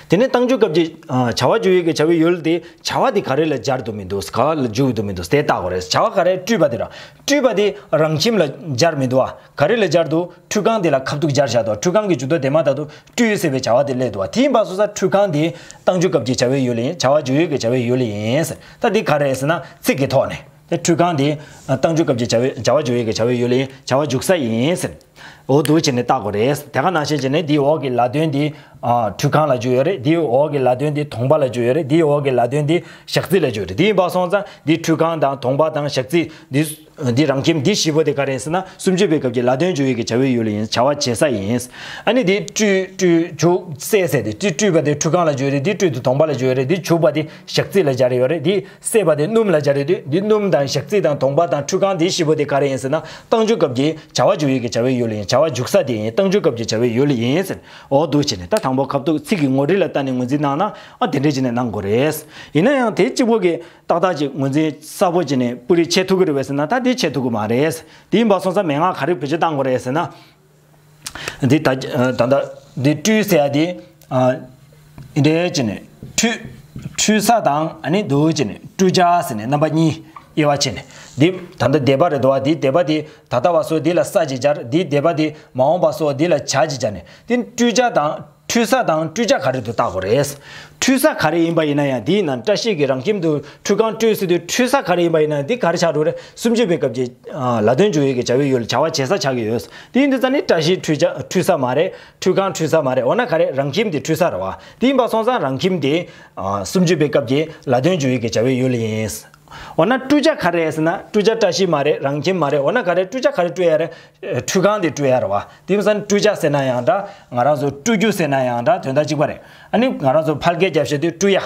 དེ་ནས་རྟགས་འཇུག་སྐབས་ཀྱི་ཨ་བྱ་བ་འཇུག་ཡུལ་གྱི་བྱ་བའི་ཡུལ་དེ་བྱ་བ་དེ་ག་རེ་ལ་སྦྱར་འདུག་མི་འདུག་ག་བ་ལ་འཇུག་འདུག་མི་འདུག་དེ་བལྟ་དགོས་རེད། བྱ་བ་ག་རེ། བཀྲུས་པ་དེ་ར། བཀྲུས་པ་དེ་རང་ཁྱིམ་ལ་སྦྱར་མི་འདུག་ཨ། ག་རེ་ལ་སྦྱར་འདུག་ཁྲུས་ཁང་དེ་ལ་ཁ་ཐུག་སྦྱར་བཞག་འདུག་ཁྲུས་ཁང་གི་མཇུག་ཐོགས་དེ་མ་ད་དུ་བཀྲུས་ཟེར་བའི་བྱ་བ་དེ་སླེབས་འདུག་བ། དེ་ཡིན་པ་སོང་ཙང་ཁྲུས་ཁང་དེ་རྟགས་འཇུག་སྐབས་ཀྱི་བྱ་བའི་ཡུལ་ཡིན། བྱ་བ་འཇུག་ཡུལ་གྱི་བྱ་བའི་ཡུལ་ཡིན་ཟེར། ད་འདི་ག་རེ་ཟེར་ན་ཚིག་གི་ཐོག་ནས་དེ་ཁྲུས་ཁང་དེ་རྟགས་འཇུག་སྐབས་ཀྱི་བྱ་བའི་བྱ་བ་འཇུག་ཡུལ་གྱི་བྱ་བའི་ཡུལ་ཡིན། བྱ་བ་འཇུག་ས་ཡིན་ཟེར། འོ་འདུག་བྱས་ནས་བལྟ་དགོས་རེད། དེ་ག་ནང་བཞིན་བྱས་ནས་འདིའི་འོག་གི་ལ་དོན་འདི་ཨ་ཁྲུས་ཁང་ལ་འཇུག་ཡོད་རེད། འདིའི་འོག་གི་ལ་དོན་འདི་གདོང་པ་ལ་འཇུག་ཡོད་རེད། འདིའི་འོག་གི་ལ་དོན་འདི་ཞག་རྩི་ལ་འཇུག་ཡོད་རེད། འདི་ཡིན་པ་སོང་ཙང་འདི་ཁྲུས་ཁང་དང་གདོང་པ་དང་ཞག་རྩི་འདི་འདི་རང་ཁྱིམ་འདི་བཞི་པོ་དེ་ག་རེ་ཡིན་ཟེར་ན། སུམ་ཅུ་པའི་སྐབས་ཀྱི་ལ་དོན་འཇུག་ཡུལ་གྱི་བྱ་བའི་ཡུལ་ཡིན། བྱ་བ་བྱེད་ས་ཡིན། ཨ་ནི་འདི་བཀྲུས་བཀྲུས་བྱུགས་བསྲེས་ཟེར་ཏེ། འདི་བཀྲུས་པ་དེ་ཁྲུས་ཁང་ལ་འཇུག་ཡོད་རེད། འདི་བཀྲུས་དེ་གདོང་པ་ལ་འཇུག་ཡོད་རེད། འདི་བྱུགས་པ་དེ་ཞག་རྩི་ལ་སྦྱར་ཡོད་རེད། འདི་བསྲེས་པ་དེ་སྣུམ་ལ་སྦྱར་ཡོད་དུས་འདི་སྣུམ་དང་ཞག་རྩི་དང་གདོང་པ་དང་ཁྲུས་ཁང་འདི་བཞི་པོ་དེ་ག་རེ་ཡིན་ཟེར་ན། རྟགས་འཇུག་སྐབས་ཀྱི་བྱ་བ་འཇུག་ཡུལ་གྱི་བྱ་བའི་ཡུལ་ཡིན། བྱ་བ་འཇུག་ས་དེ་ཡིན། རྟགས་འཇུག་སྐབས་ཀྱི་བྱ་བའི་ཡུལ་ཡིན་ཟེར། འོ་འདུག་བྱས་ནས་ད་དང་པོ་ཁ་ཐུག་ཚིག་གི་ངོ་རིས་ལ་ལྟ་ནས་ངོས་འཛིན་གནང་ན་ཨ་དེ་འདྲས་བྱས་ནས་གནང་དགོས་རེད། ཡིན་ན་ཡང་དེ་གཅིག་པོ་གི་ཏག་ཏག་ཅིག་ངོས་འཛིན་གསལ་པོ་བྱས་ནས་སྤུ་རིས་ཕྱེ་ཐུབ་ཀྱི་རེད་པས་ཟེར་ན། ད་དེ་ཕྱེ་ཐུབ་ཀྱི་མ་རེད། དེ་ཡིན་པ་སོང་ཙང་མན་ངག་ག་རེ་བེད་སྤྱོད་གཏང་དགོས་རེད་ཟེར་ན། འདི་ད་ད་ལྟ་འདི་བཀྲུས་ཟེར་ཡ་དེ་ཨ་འདྲས་བྱས་ནས་ཁྲུས་ཁྲུས་ས་དང་ཨ་ནི་འདུག་བྱས་ནས་བཀྲུ་བྱ་ཟེར་ནས་རྣམ་པ་གཉིས་དབྱེ་བ་ཕྱེ་ནས། འདི་ད་ལྟ་སྡེ་པ་རེད་འདུག་བ། འདི་སྡེ་པ་དེ་ད་ལྟ་བ་སོགས་འདི་ལ་ས་ཅིག་སྦྱར། འདི་སྡེ་པ་དེ་མ་འོངས་པ་སོགས་འདི་ལ་བྱ་ཅིག་སྦྱར་ནས། འདི་བཀྲུ་བྱ་དང་ཁྲུས་ས་དང་བཀྲུ་བྱ་ག་རེ་འདུག་བལྟ་དགོས་རེད། ཁྲུས་ས་ག་རེ་ཡིན་པ་ཡིན་ན་ཡང་། འདིའི་ནང་བཀྲ་ཤིས་ཀྱི་རང་ཁྱིམ་དུ་ཁྲུས་ཁང་བཀྲུས་ཟེར་དུས་ཁྲུས་ས་ག་རེ་ཡིན་པ་ཡིན་ན་ཡང་འདི་ག་རེ་ཆགས་འགྲོ་རེད། སུམ་ཅུ་པའི་སྐབས་ཀྱི་ལ་དོན་འཇུག་ཡུལ་གྱི་བྱ་བའི་ཡུལ། བྱ་བ་བྱེད་ས་ཆགས་ཀྱི་ཡོད། དེ་ཡིན་དུས་ཙང་ནི་བཀྲ་ཤིས་ཁྲུས་བྱ་ཁྲུས་ས་མ་རེད། ཁྲུས་ཁང་ཁྲུས་ས་མ་རེད། འོ་ན་ག་རེ། རང་ཁྱིམ་དེ་ཁྲུས་ས་རེད་བ། དེ་ཡིན་པ་སོང་ཙང་རང་ཁྱིམ་དེ་སུམ་ཅུ་པའི་སྐབས་ཀྱི་ལ་དོན་འཇུག་ཡུལ་གྱི་བྱ་བའི་ཡུལ་ཡིན། འོ་ན་བཀྲུ་བྱ་ག་རེ་ཟེར་ན། བཀྲུ་བྱ་བཀྲ་ཤིས་མ་རེད། རང་ཁྱིམ་མ་རེད། འོ་ན་ག་རེ། བཀྲུ་བྱ་ག་རེ་བཀྲུ་ཡ་རེད། ཁྲུས་ཁང་དེ་བཀྲུ་ཡ་རེད་བ། དེ་མིན་བཀྲུ་བྱ་ཟེར་ན་ཡང་འདྲ། ང་རང་ཚོ་བཀྲུ་རྒྱུ་ཟེར་ན་ཡང་འདྲ། དོན་དག་གཅིག་པ་རེད། ཨ་ནི་ང་རང་ཚོ་ཕལ་སྐད་རྒྱབ་བཤད་དུས་བཀྲུ་ཡ།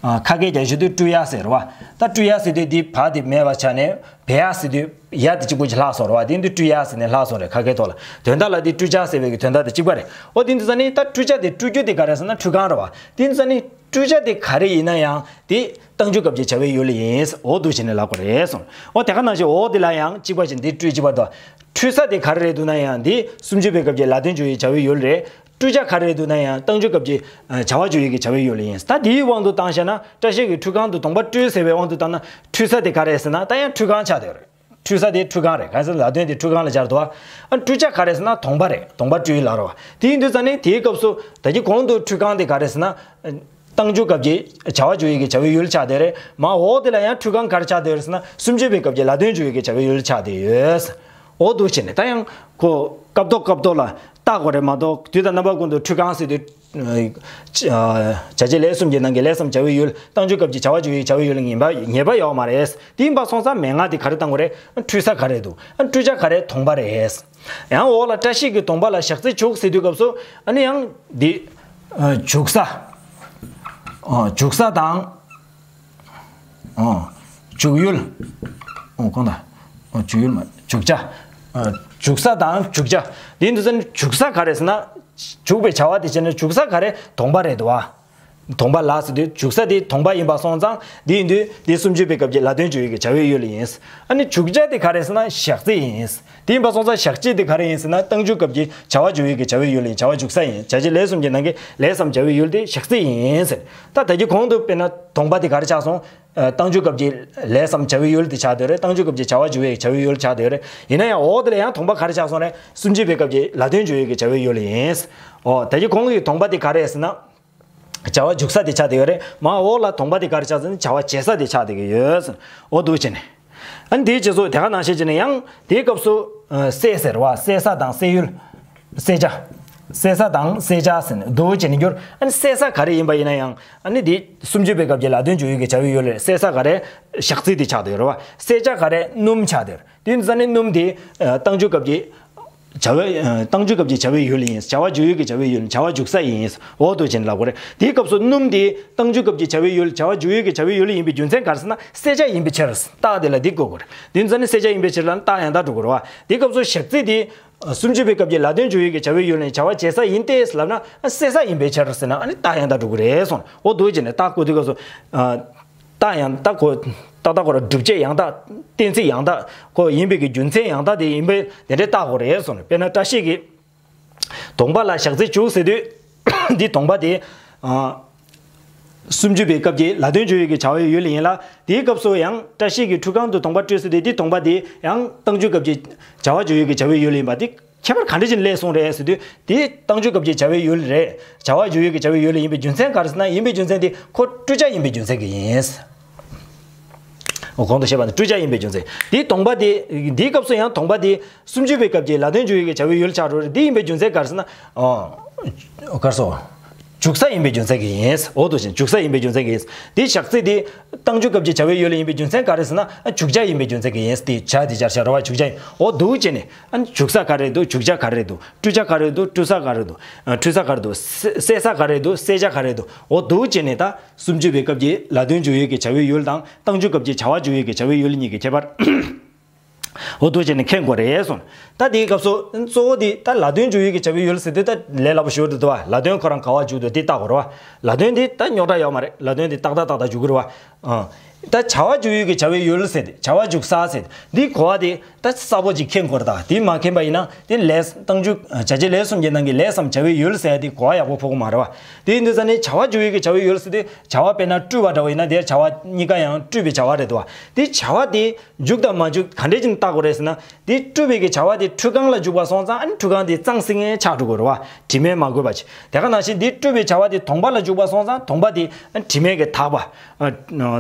ཨ་ཁ་སྐད་རྒྱབ་བཤད་དུས་བཀྲུ་ཡ་ཟེར་བ། ད་བཀྲུ་ཡ་ཟེར་དུས་འདི་བ་དེ་མེད་པ་ཆགས་ནས་བེ་ཡ་ཟེར་དུས་ཡ་དེ་གཅིག་པོ་ཅིག་ལྷག་སོང་རེད་བ། དེ་འདི་བཀྲུ་ཡ་ཟེར་ནས་ལྷག་སོང་རེད། ཁ་སྐད་ཐོག་ལ། དོན་དག་ལ་འདི་བཀྲུ་བྱ་ཟེར་བའི་གི་དོན་དག་དེ་གཅིག་པ་རེད། འོ་དེ་འདི་ཙ་ནི་ད་བཀྲུ་བྱ་དེ་བཀྲུ་རྒྱུ་དེ་ག་རེ་ཟེར་ན་ཁྲུས་ཁང་རེད་བ། དེ་འདི་ཙ་ནི། བཀྲུ་བྱ་དེ་ག་རེ་ཡིན་ན་ཡང་དེ་རྟགས་འཇུག་སྐབས་ཀྱི་བྱ་བའི་ཡུལ་ཡིན། འོ་འདུག་བྱས་ནས་ལབ་དགོས་རེད་གསུངས། འོ་དེ་ག་ནང་བཞིན་འོ་དེ་ལ་ཡང་གཅིག་པ་བཞིན་དེ་བཀྲུས་གཅིག་པ་དང་། ཁྲུས་ས་དེ་ག་རེ་རེད་འདུག་ན་ཡང་དེ་སུམ་ཅུ་པའི་སྐབས་ཀྱི་ལ་དོན་འཇུག་ཡུལ་བྱ་བའི་ཡུལ་རེད། བཀྲུ་བྱ་ག་རེ་རེད་འདུག་ན་ཡང་རྟགས་འཇུག་སྐབས་ཀྱི་བྱ་བ་འཇུག་ཡུལ་གྱི་བྱ་བའི་ཡུལ་ཡིན། ད་དེའི་དབང་དུ་བཏང་བྱས་ན། བཀྲ་ཤིས་ཀྱི་ཁྲུས་ཁང་དུ་གདོང་པ་བཀྲུས་ཟེར་བའི་དབང་དུ་བཏང་ན། ཁྲུས་ས་དེ་ག་རེ་ཟེར་ན་ད་ཡང་ཁྲུས་ཁང་ཆགས་བསྡད་ཡོད་རེད། ཁྲུས་ས་དེ་ཁྲུས་ཁང་རེད། གང་ཟེར་ལ་དོན་དེ་ཁྲུས་ཁང་ལ་སྦྱར་འདུག་བ། ཨ་བཀྲུ་བྱ་ག་རེ་ཟེར་ན་གདོང་པ་རེད། གདོང་པ་བཀྲུ་ཡུལ་ལ་རེད་བ། དེ་ཡིན་དུས་ཙ་ནི་དེའི་སྐབས་སུ་ད་ཀྱི་གོང་དུ་ཁྲུས་ཁང་དེ་ག་རེ་ཟེར་ན། རྟགས་འཇུག་སྐབས་ཀྱི་བྱ་བ་འཇུག་ཡུལ་གྱི་བྱ་བའི་ཡུལ་ཆགས་བསྡད་རེད། མ་འོག་དེ་ལ་ཡང་ཁྲུས་ཁང་ག་རེ་ཆགས་བསྡད་ཡོད་རེད་ཟེར་ན། སུམ་ཅུ་པའི་སྐབས་ཀྱི་ལ་དོན་འཇུག་ཡུལ་གྱི་བྱ་བའི་ཡུལ་ཆགས་བསྡད་ཡོད། འོ་འདུག་བྱས་ནས་ད་ཡང་ཁོ་སྐབས་ཐོག་སྐབས་ཐོག་ལ་བལྟ་དགོས་རེད་མ་གཏོགས། དུས་དང་རྣམ་པ་ཀུན་ཏུ་ཁྲུས་ཁང་ཟེར་དུས། བྱ་བྱེད་ལས་གསུམ་གྱི་ནང་གི་ལས་སམ་བྱ་བའི་ཡུལ། རྟགས་འཇུག་སྐབས་ཀྱི་བྱ་བ་འཇུག་ཡུལ་བྱ་བའི་ཡུལ་ངེས་པ་ངེས་པ་ཡོད་མ་རེད། དེ་ཡིན་པ་སོང་ཙང་མན་ངག་དེ་ག་རེ་བཏང་དགོས་རེད། ཁྲུས་ས་ག་རེ་འདུག་བཀྲུ་བྱ་ག་རེ། གདོང་པ་རེད། ཡང་འོག་ལ་བཀྲ་ཤིས་ཀྱི་གདོང་པ་ལ་ཞག་རྩི་བྱུགས་ཟེར་དུས་སྐབས་སུ། ཨ་ནི་ཡང་འདི་བྱུགས་ས། བྱུགས་ས་དང་ འོ། འཇུག་ཡུལ། འོ་གང་ལྟར། འོ་འཇུག་ཡུལ་མ། འཇུག་བྱ། འོ་འཇུག་ས་དང་འཇུག་བྱ། དེ་འདི་ཚོ་ནི་འཇུག་ས་ག་རེ་ཟེར་ན། འཇུག་པའི་བྱ་བ་དེ་བྱས་ན་འཇུག་ས་ག་རེ། གདོང་པ་རེད་དོ། གདོང་པ་ལ་ཟེར་དུས་འཇུག་ས་དེ་གདོང་པ་ཡིན་པ་སོང་ཙང་དེ་ཡིན་དུས་དེ་སུམ་ཅུ་པའི་སྐབས་ཀྱི་ལ་དོན་འཇུག་ཡུལ་གྱི་བྱ་བའི་ཡུལ་ཡིན། ཨ་ནི་འཇུག་བྱ་དེ་ག་རེ་ཟེར་ན་ཞག་ཚི་ཡིན། དེ་ཡིན་པ་སོང་ཙང་ཞག་ཚི་དེ་ག་རེ་ཡིན་ཟེར་ན་རྟགས་འཇུག་སྐབས་ཀྱི་བྱ་བ་འཇུག་ཡུལ་གྱི་བྱ་བའི་ཡུལ་ཡིན། བྱ་བ་འཇུག་ས་ཡིན། བྱ་བྱེད་ལས་གསུམ་གྱི་ནང་གི་ལས་སམ་བྱ་བའི་ཡུལ་དེ་ཞག་ཚི་ཡིན་ཟེར། ད་ད་གིན་གོང་དུ་དཔེར་ན་གདོང་པ་དེ་ག་རེ་ཆགས་སོང་། རྟགས་འཇུག་སྐབས་ཀྱི་ལས་སམ་བྱ་བའི་ཡུལ་དེ་ཆགས་བསྡད་རེད། རྟགས་འཇུག་སྐབས་ཀྱི་བྱ་བ་འཇུག་པའི་བྱ་བའི་ཡུལ་ཆགས་བསྡད་རེད། ཡིན་ན་ཡང་འོག་དེ་ལ་ཡང་གདོང་པ་ག་རེ་ཆགས་སོང་རེད། སུམ་ཅུ་པའི་སྐབས་ཀྱི་ལ་དོན་འཇུག་ཡུལ་གྱི་བྱ་བའི་ཡུལ་ཡིན། འོ་ད་གིན་གོང་གི་གདོང་པ་དེ་ག་རེ་ཟེར་ན། བྱ་བ་འཇུག་ས་དེ་ཆགས་བསྡད་ཡོད་རེད། མར་འོག་ལ་གདོང་པ་དེ་ག་རེ་ཆགས་ཟེར་ན་བྱ་བ་བྱེད་ས་དེ་ཆགས་བསྡད་ཀྱི་ཡོད། འོ་འདུག་བྱས་ནས། ཨ་ནི་དེའི་རྗེས་སུ་དེ་ག་ནང་བཞིན་བྱས་ནས་ཡང་དེའི་སྐབས་སུ་ཨ་བསལ་ཟེར་བ། བསལ་ས་དང་བསལ་ཡུལ། བསལ་བྱ། བསལ་ས་དང་བསལ་བྱ་ཟེར་ནས་འདུག་བྱས་ནས་འགྱུར། ཨ་ནི་བསལ་ས་ག་རེ་ཡིན་པ་ཡིན་ན་ཡང་ཨ་ནི་དེ་སུམ་ཅུ་པའི་སྐབས་ཀྱི་ལ་དོན་འཇུག་ཡུལ་གྱི་བྱ་བའི་ཡུལ་རེད། བསལ་ས་ག་རེ། ཞག་ཚི་དེ་ཆགས་བསྡད་ཡོད་རེད་བ། བསལ་བྱ་ག་རེ། སྣུམ་ཆགས་བསྡད་ཡོད་རེད། དེ་ཡིན་ཙང་ནི་སྣུམ་དེ་ཨ་རྟགས་འཇུག་སྐབས་ཀྱི་བྱ་བའི་ཨ་རྟགས་འཇུག་སྐབས་ཀྱི་བྱ་བའི་ཡུལ་ཡིན། བྱ་བ་འཇུག་ཡུལ་གྱི་བྱ་བའི་ཡུལ། བྱ་བ་འཇུག་ས་ཡིན། འོ་འདུག་བྱས་ནས་ལབ་དགོས་རེད། དེའི་སྐབས་སུ་སྣུམ་དེ་རྟགས་འཇུག་སྐབས་ཀྱི་བྱ་བའི་ཡུལ། བྱ་བ་འཇུག་ཡུལ་གྱི་བྱ་བའི་ཡུལ་ཡིན་པའི་རྒྱུ་མཚན་ག་རེ་ཟེར་ན་བསལ་བྱ་ཡིན་པའི་ཕྱིར། རྟགས་དེ་ལ་འདི་བཀོད་དགོས་རེད། དེ་ཡིན་ཙང་ནི་བསལ་བྱ་ཡིན་པའི་ཕྱིར་ལ་རྟགས་ཡང་དག་འགྲོ་དགོས་རེད་བ། དེའི་སྐབས་སུ་ཞག་ཚི་དེ་སུམ་ཅུ་པའི་སྐབས་ཀྱི་ལ་དོན་འཇུག་ཡུལ་གྱི་བྱ་བའི་ཡུལ་ནས་བྱ་བ་བྱེད་ས་ཡིན་ཏེ་ལབ་ན་བསལ་ས་ཡིན་པའི་ཕྱིར་ཟེར་ན་ཨ་ནི་རྟགས་ཡང་དག་འགྲོ་གི་རེད་གསུངས། འོ་འདུག་བྱས་ནས་རྟགས་བཀོད་དུས་སྐབས་སུ། རྟགས་ཡང་དག་གོ། རྟགས་དག་གོ་ར་སྒྲུབ་བྱེད་ཡང་དག་གཏན་ཚིགས་ཡང་དག་གོ་ཡིན་པའི་གི་རྒྱུ་མཚན་ཡང་དག་དེ་ཡིན་པས་དེ་འདྲའི་རྟགས་གོ་རེད་གསུངས་ནས། དཔེར་ན་བཀྲ་ཤིས་ཀྱིས་གདོང་པ་ལ་ཞག་ཚི་བྱུགས་ཟེར་དུས། འདི་གདོང་པ་དེ། ཨ། སུམ་ཅུ་པའི་སྐབས་ཀྱི་ལ་དོན་འཇུག་ཡུལ་གྱི་བྱ་བའི་ཡུལ་ཡིན་ལ། དེའི་སྐབས་སུ་ཡང་བཀྲ་ཤིས་ཀྱིས་ཁྲུས་ཁང་དུ་གདོང་པ་བཀྲུས་ཟེར་དུས་འདི་གདོང་པ་དེ་ཡང་རྟགས་འཇུག་སྐབས་ཀྱི་བྱ་བ་འཇུག་ཡུལ་གྱི་བྱ་བའི་ཡུལ་ཡིན་པ་དེ། ཁྱད་པར་ག་འདྲ་ཞིག་སླེབས་སོང་རེད་ཟེར་དུས་དེ་རྟགས་འཇུག་སྐབས་ཀྱི་བྱ་བའི་ཡུལ་རེད། བྱ་བ་འཇུག་ཡུལ་གྱི་བྱ་བའི་ཡུལ་ཡིན་པའི་རྒྱུ་མཚན་ག་རེ་ཟེར་ན་ཡིན་པའི་རྒྱུ་མཚན་དེ་ཁོ་བཀྲུ་བྱ་ཡིན་པའི་རྒྱུ་མཚན་གྱིས་ཡིན། འོ་གོང་དུ་བཤད་པ་ནི་བཀྲུ་བྱ་ཡིན་པའི་རྒྱུ་མཚན། དེའི་གདོང་པ་དེ་འདིའི་སྐབས་སུ་ཡང་གདོང་པ་དེ་སུམ་ཅུ་པའི་སྐབས་ཀྱི་ལ་དོན་འཇུག་ཡུལ་གྱི་བྱ་བའི་ཡུལ་ཆགས་འགྲོ་རེད། འདི་ཡིན་པའི་རྒྱུ་མཚན་ག་རེ་ཟེར་ན། ཨོ། ག་རེ་ཟེར། འཇུག་ས་ཡིན་པའི་རྒྱུ་མཚན་གྱིས་ཡིན། འོ་འདུག་བྱས་འཇུག་ས་ཡིན་པའི་རྒྱུ་མཚན་གྱིས་ཡིན། དེ་ཞག་ཚི་དེ་རྟགས་འཇུག་སྐབས་ཀྱི་བྱ་བའི་ཡུལ་ཡིན་པའི་རྒྱུ་མཚན་ག་རེ་ཟེར་ན་འཇུག་བྱ་ཡིན་པའི་རྒྱུ་མཚན་གྱིས་ཡིན། དེ་བྱ་དེ་སྦྱར་བྱ་ར་བ་འཇུག་བྱ་ཡིན། འོ་འདུག་བྱས་ནས་ཨ་ནི་འཇུག་ས་ག་རེ་འདུག་འཇུག་བྱ་ག་རེ་འདུག་བཀྲུ་བྱ་ག་རེ་འདུག་བཀྲུ་ས་ག་རེ་འདུག་ཨ། བཀྲུ་ས་ག་རེ་འདུག་བསལ་ས་ག་རེ་འདུག་བསལ་བྱ་ག་རེ་འདུག་འོ་འདུག་བྱས་ནས་ད་སུམ་ཅུ་པའི་སྐབས་ཀྱི་ལ་དོན་འཇུག་ཡུལ་གྱི་བྱ་བའི་ཡུལ་དང་རྟགས་འཇུག་སྐབས་ཀྱི་བྱ་བ་འཇུག་ཡུལ་གྱི་བྱ་བའི་ཡུལ་གཉིས་ཀྱི་ཁྱད་པར། འོ་འདུག་བྱས་ནས་མཁྱེན་དགོས་རེད་གསུངས། ད་དེའི་སྐབས་སུ་གཙོ་བོ་དེ་ད་ལ་དོན་འཇུག་ཡུལ་གྱི་བྱ་བའི་ཡུལ་ཟེར་དུས་ད་ལས་སླ་པོ་ཞིག་འདུག་བ། ལ་དོན་ཁོ་རང་ག་བ་འཇུག་འདུག་དེ་བལྟ་དགོས་རེད་བ། ལ་དོན་དེ་ད་རྙོག་དྲ་ཡོད་མ་རེད། ལ་དོན་དེ་ཏག་ཏག་ཏག་ཏག་འཇུག་གི་རེད་བ། ཨ། ད་བྱ་བ་འཇུག་ཡུལ་གྱི་བྱ་བའི་ཡུལ་ཟེར་ཏེ་བྱ་བ་འཇུག་ས་ཟེར་ཏེ་འདི་གོ་བ་དེ་ད་གསལ་པོ་ཅིག་མཁྱེན་དགོས་རེད། ད་དེ་མ་མཁྱེན་པ་ཡིན་ན་དེ་ལས་རྟགས་འཇུག་བྱ་བྱེད་ལས་གསུམ་གྱི་ནང་གི་ལས་སམ་བྱ་བའི་ཡུལ་ཟེར་ཡ་དེ་གོ་བ་ཡག་པོ་ཕོག་གི་མ་རེད་བ། དེ་ཡིན་དུས་ཙང་ནས་བྱ་བ་འཇུག་ཡུལ་གྱི་བྱ་བའི་ཡུལ་ཟེར་དུས་བྱ་བ་དཔེར་ན་བཀྲུས་པ་འདྲ་བ་ཡིན་ན་དེར་བྱ་བ་གཉིས་ཀ་ཡང་བཀྲུས་པའི་བྱ་བ་རེད་འདུག་བ། དེ་བྱ་བ་དེ་འཇུག་དང་མ་འཇུག་ག་འདྲས་ཀྱིས་བལྟ་དགོས་རེད་ཟེར་ན། དེ་བཀྲུས་པའི་གི་བྱ་བ་དེ་ཁྲུས་ཁང་ལ་འཇུག་པ་སོང་ཙང་ཨ་ནི་ཁྲུས་ཁང་དེ་གཙང་སིང་ངེ་ཆགས་འགྲོ་དགོས་རེད་བ། དྲི་མས་མ་གོས་པ་ཅིག་དེ་ག་ནང་བཞིན་དེ་བཀྲུས་པའི་བྱ་བ་དེ་གདོང་པ་ལ་འཇུག་པ་སོང་ཙང་གདོང་པ་དེ་ཨ་ནི་དྲི་མས་གི་དག་པ། ཨ།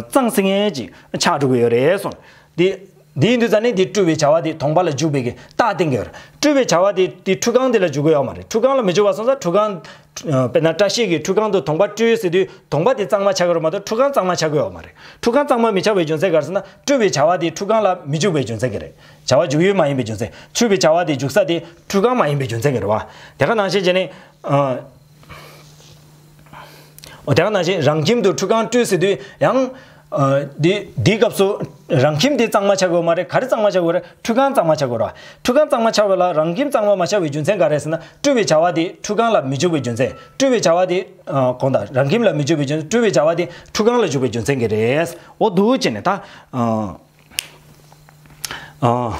གཙང་སིང་ངེ་ཅིག་ཆགས་འགྲོ་གི་ཡོད་རེད་གསུངས། དེ། དེ་ཡིན་དུས་ཙང་ནས་དེ་བཀྲུས་པའི་བྱ་བ་དེ་གདོང་པ་ལ་འཇུག་པའི་གི་རྟགས་བསྟན་གི་ཡོད་རེད། བཀྲུས་པའི་བྱ་བ་དེ་དེ་ཁྲུས་ཁང་དེ་ལ་འཇུག་གི་ཡོད་མ་རེད། ཁྲུས་ཁང་ལ་མི་འཇུག་པ་སོང་ཙང་ཁྲུས་ཁང་། དཔེར་ན་བཀྲ་ཤིས་ཀྱིས་ཁྲུས་ཁང་དུ་གདོང་པ་བཀྲུས་ཟེར་དུས་གདོང་པ་དེ་གཙང་མ་ཆགས་ཀྱི་རེད་མ་གཏོགས་ཁྲུས་ཁང་གཙང་མ་ཆགས་ཀྱི་ཡོད་མ་རེད། ཁྲུས་ཁང་གཙང་མ་མི་ཆགས་པའི་རྒྱུ་མཚན་ག་རེ་ཟེར་ན་བཀྲུས་པའི་བྱ་བ་དེ་ཁྲུས་ཁང་ལ་མི་འཇུག་པའི་རྒྱུ་མཚན་གྱིས་རེད། བྱ་བ་འཇུག་ཡུལ་མ་ཡིན་པའི་རྒྱུ་མཚན། བཀྲུས་པའི་བྱ་བ་དེ་འཇུག་ས་དེ་ཁྲུས་ཁང་མ་ཡིན་པའི་རྒྱུ་མཚན་གྱིས་རེད་བ། དེ་ག་ནང་བཞིན་བྱས་ནས། ཨ། འོ་དེ་ག་ནང་བཞིན་རང་ཁྱིམ་དུ་ཁྲུས་ཁང་བཀྲུས་ཟེར་དུས་ཡང་། ཨ། འདི་འདིའི་སྐབས་སུ་རང་ཁྱིམ་དེ་གཙང་མ་ཆགས་ཀྱི་ཡོད་མ་རེད། ག་རེ་གཙང་མ་ཆགས་ཀྱི་ཡོད་རེད། ཁྲུས་ཁང་གཙང་མ་ཆགས་ཀྱི་ཡོད་རེད། ཁྲུས་ཁང་གཙང་མ་ཆགས་པ་ལ་རང་ཁྱིམ་གཙང་མ་མ་ཆགས་པའི་རྒྱུ་མཚན་ག་རེ་ཟེར་ན་བཀྲུས་པའི་བྱ་བ་དེ་ཁྲུས་ཁང་ལ་མི་འཇུག་པའི་རྒྱུ་མཚན། བཀྲུས་པའི་བྱ་བ་དེ། ཨ། གང་ལྟར་རང་ཁྱིམ་ལ་མི་འཇུག་པའི་རྒྱུ་མཚན། བཀྲུས་པའི་བྱ་བ་དེ་ཁྲུས་ཁང་ལ་འཇུག་པའི་རྒྱུ་མཚན་གྱིས་རེད། འོ་འདུག་བྱས་ནས་ད། ཨ། ཨ།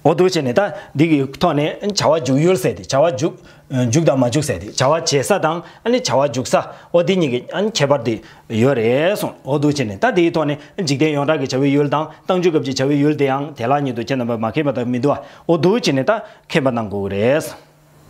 འོ་འདུག་བྱས་ནས་ད་འདི་གི་ཐོག་ནས་བྱ་བ་འཇུག་ཡུལ་ཟེར་ཏེ་བྱ་བ་འཇུག་འཇུག་དང་མ་འཇུག་ཟེར་ཏེ་བྱ་བ་བྱེད་ས་དང་ཨ་ནི་བྱ་བ་འཇུག་ས་འོ་འདི་གཉིས་ཀྱི་ཨ་ནི་ཁྱད་པར་དེ་ཡོད་རེད་གསུངས། འོ་འདུག་བྱས་ནས་ད་འདིའི་ཐོག་ནས་འཇིག་རྟེན་ཡོངས་གྲགས་ཀྱི་བྱ་བའི་ཡུལ་དང་རྟགས་འཇུག་སྐབས་ཀྱི་བྱ་བའི་ཡུལ་དེ་ཡང་དེ་ལ་ཉིད་དུ་ཁྱེད་རྣམ་པ་མ་མཁྱེན་པ་དག་མི་འདུག་ཨ། འོ་འདུག་བྱས་ནས་ད་མཁྱེན་པ་གནང་དགོས་ཀྱི་རེད།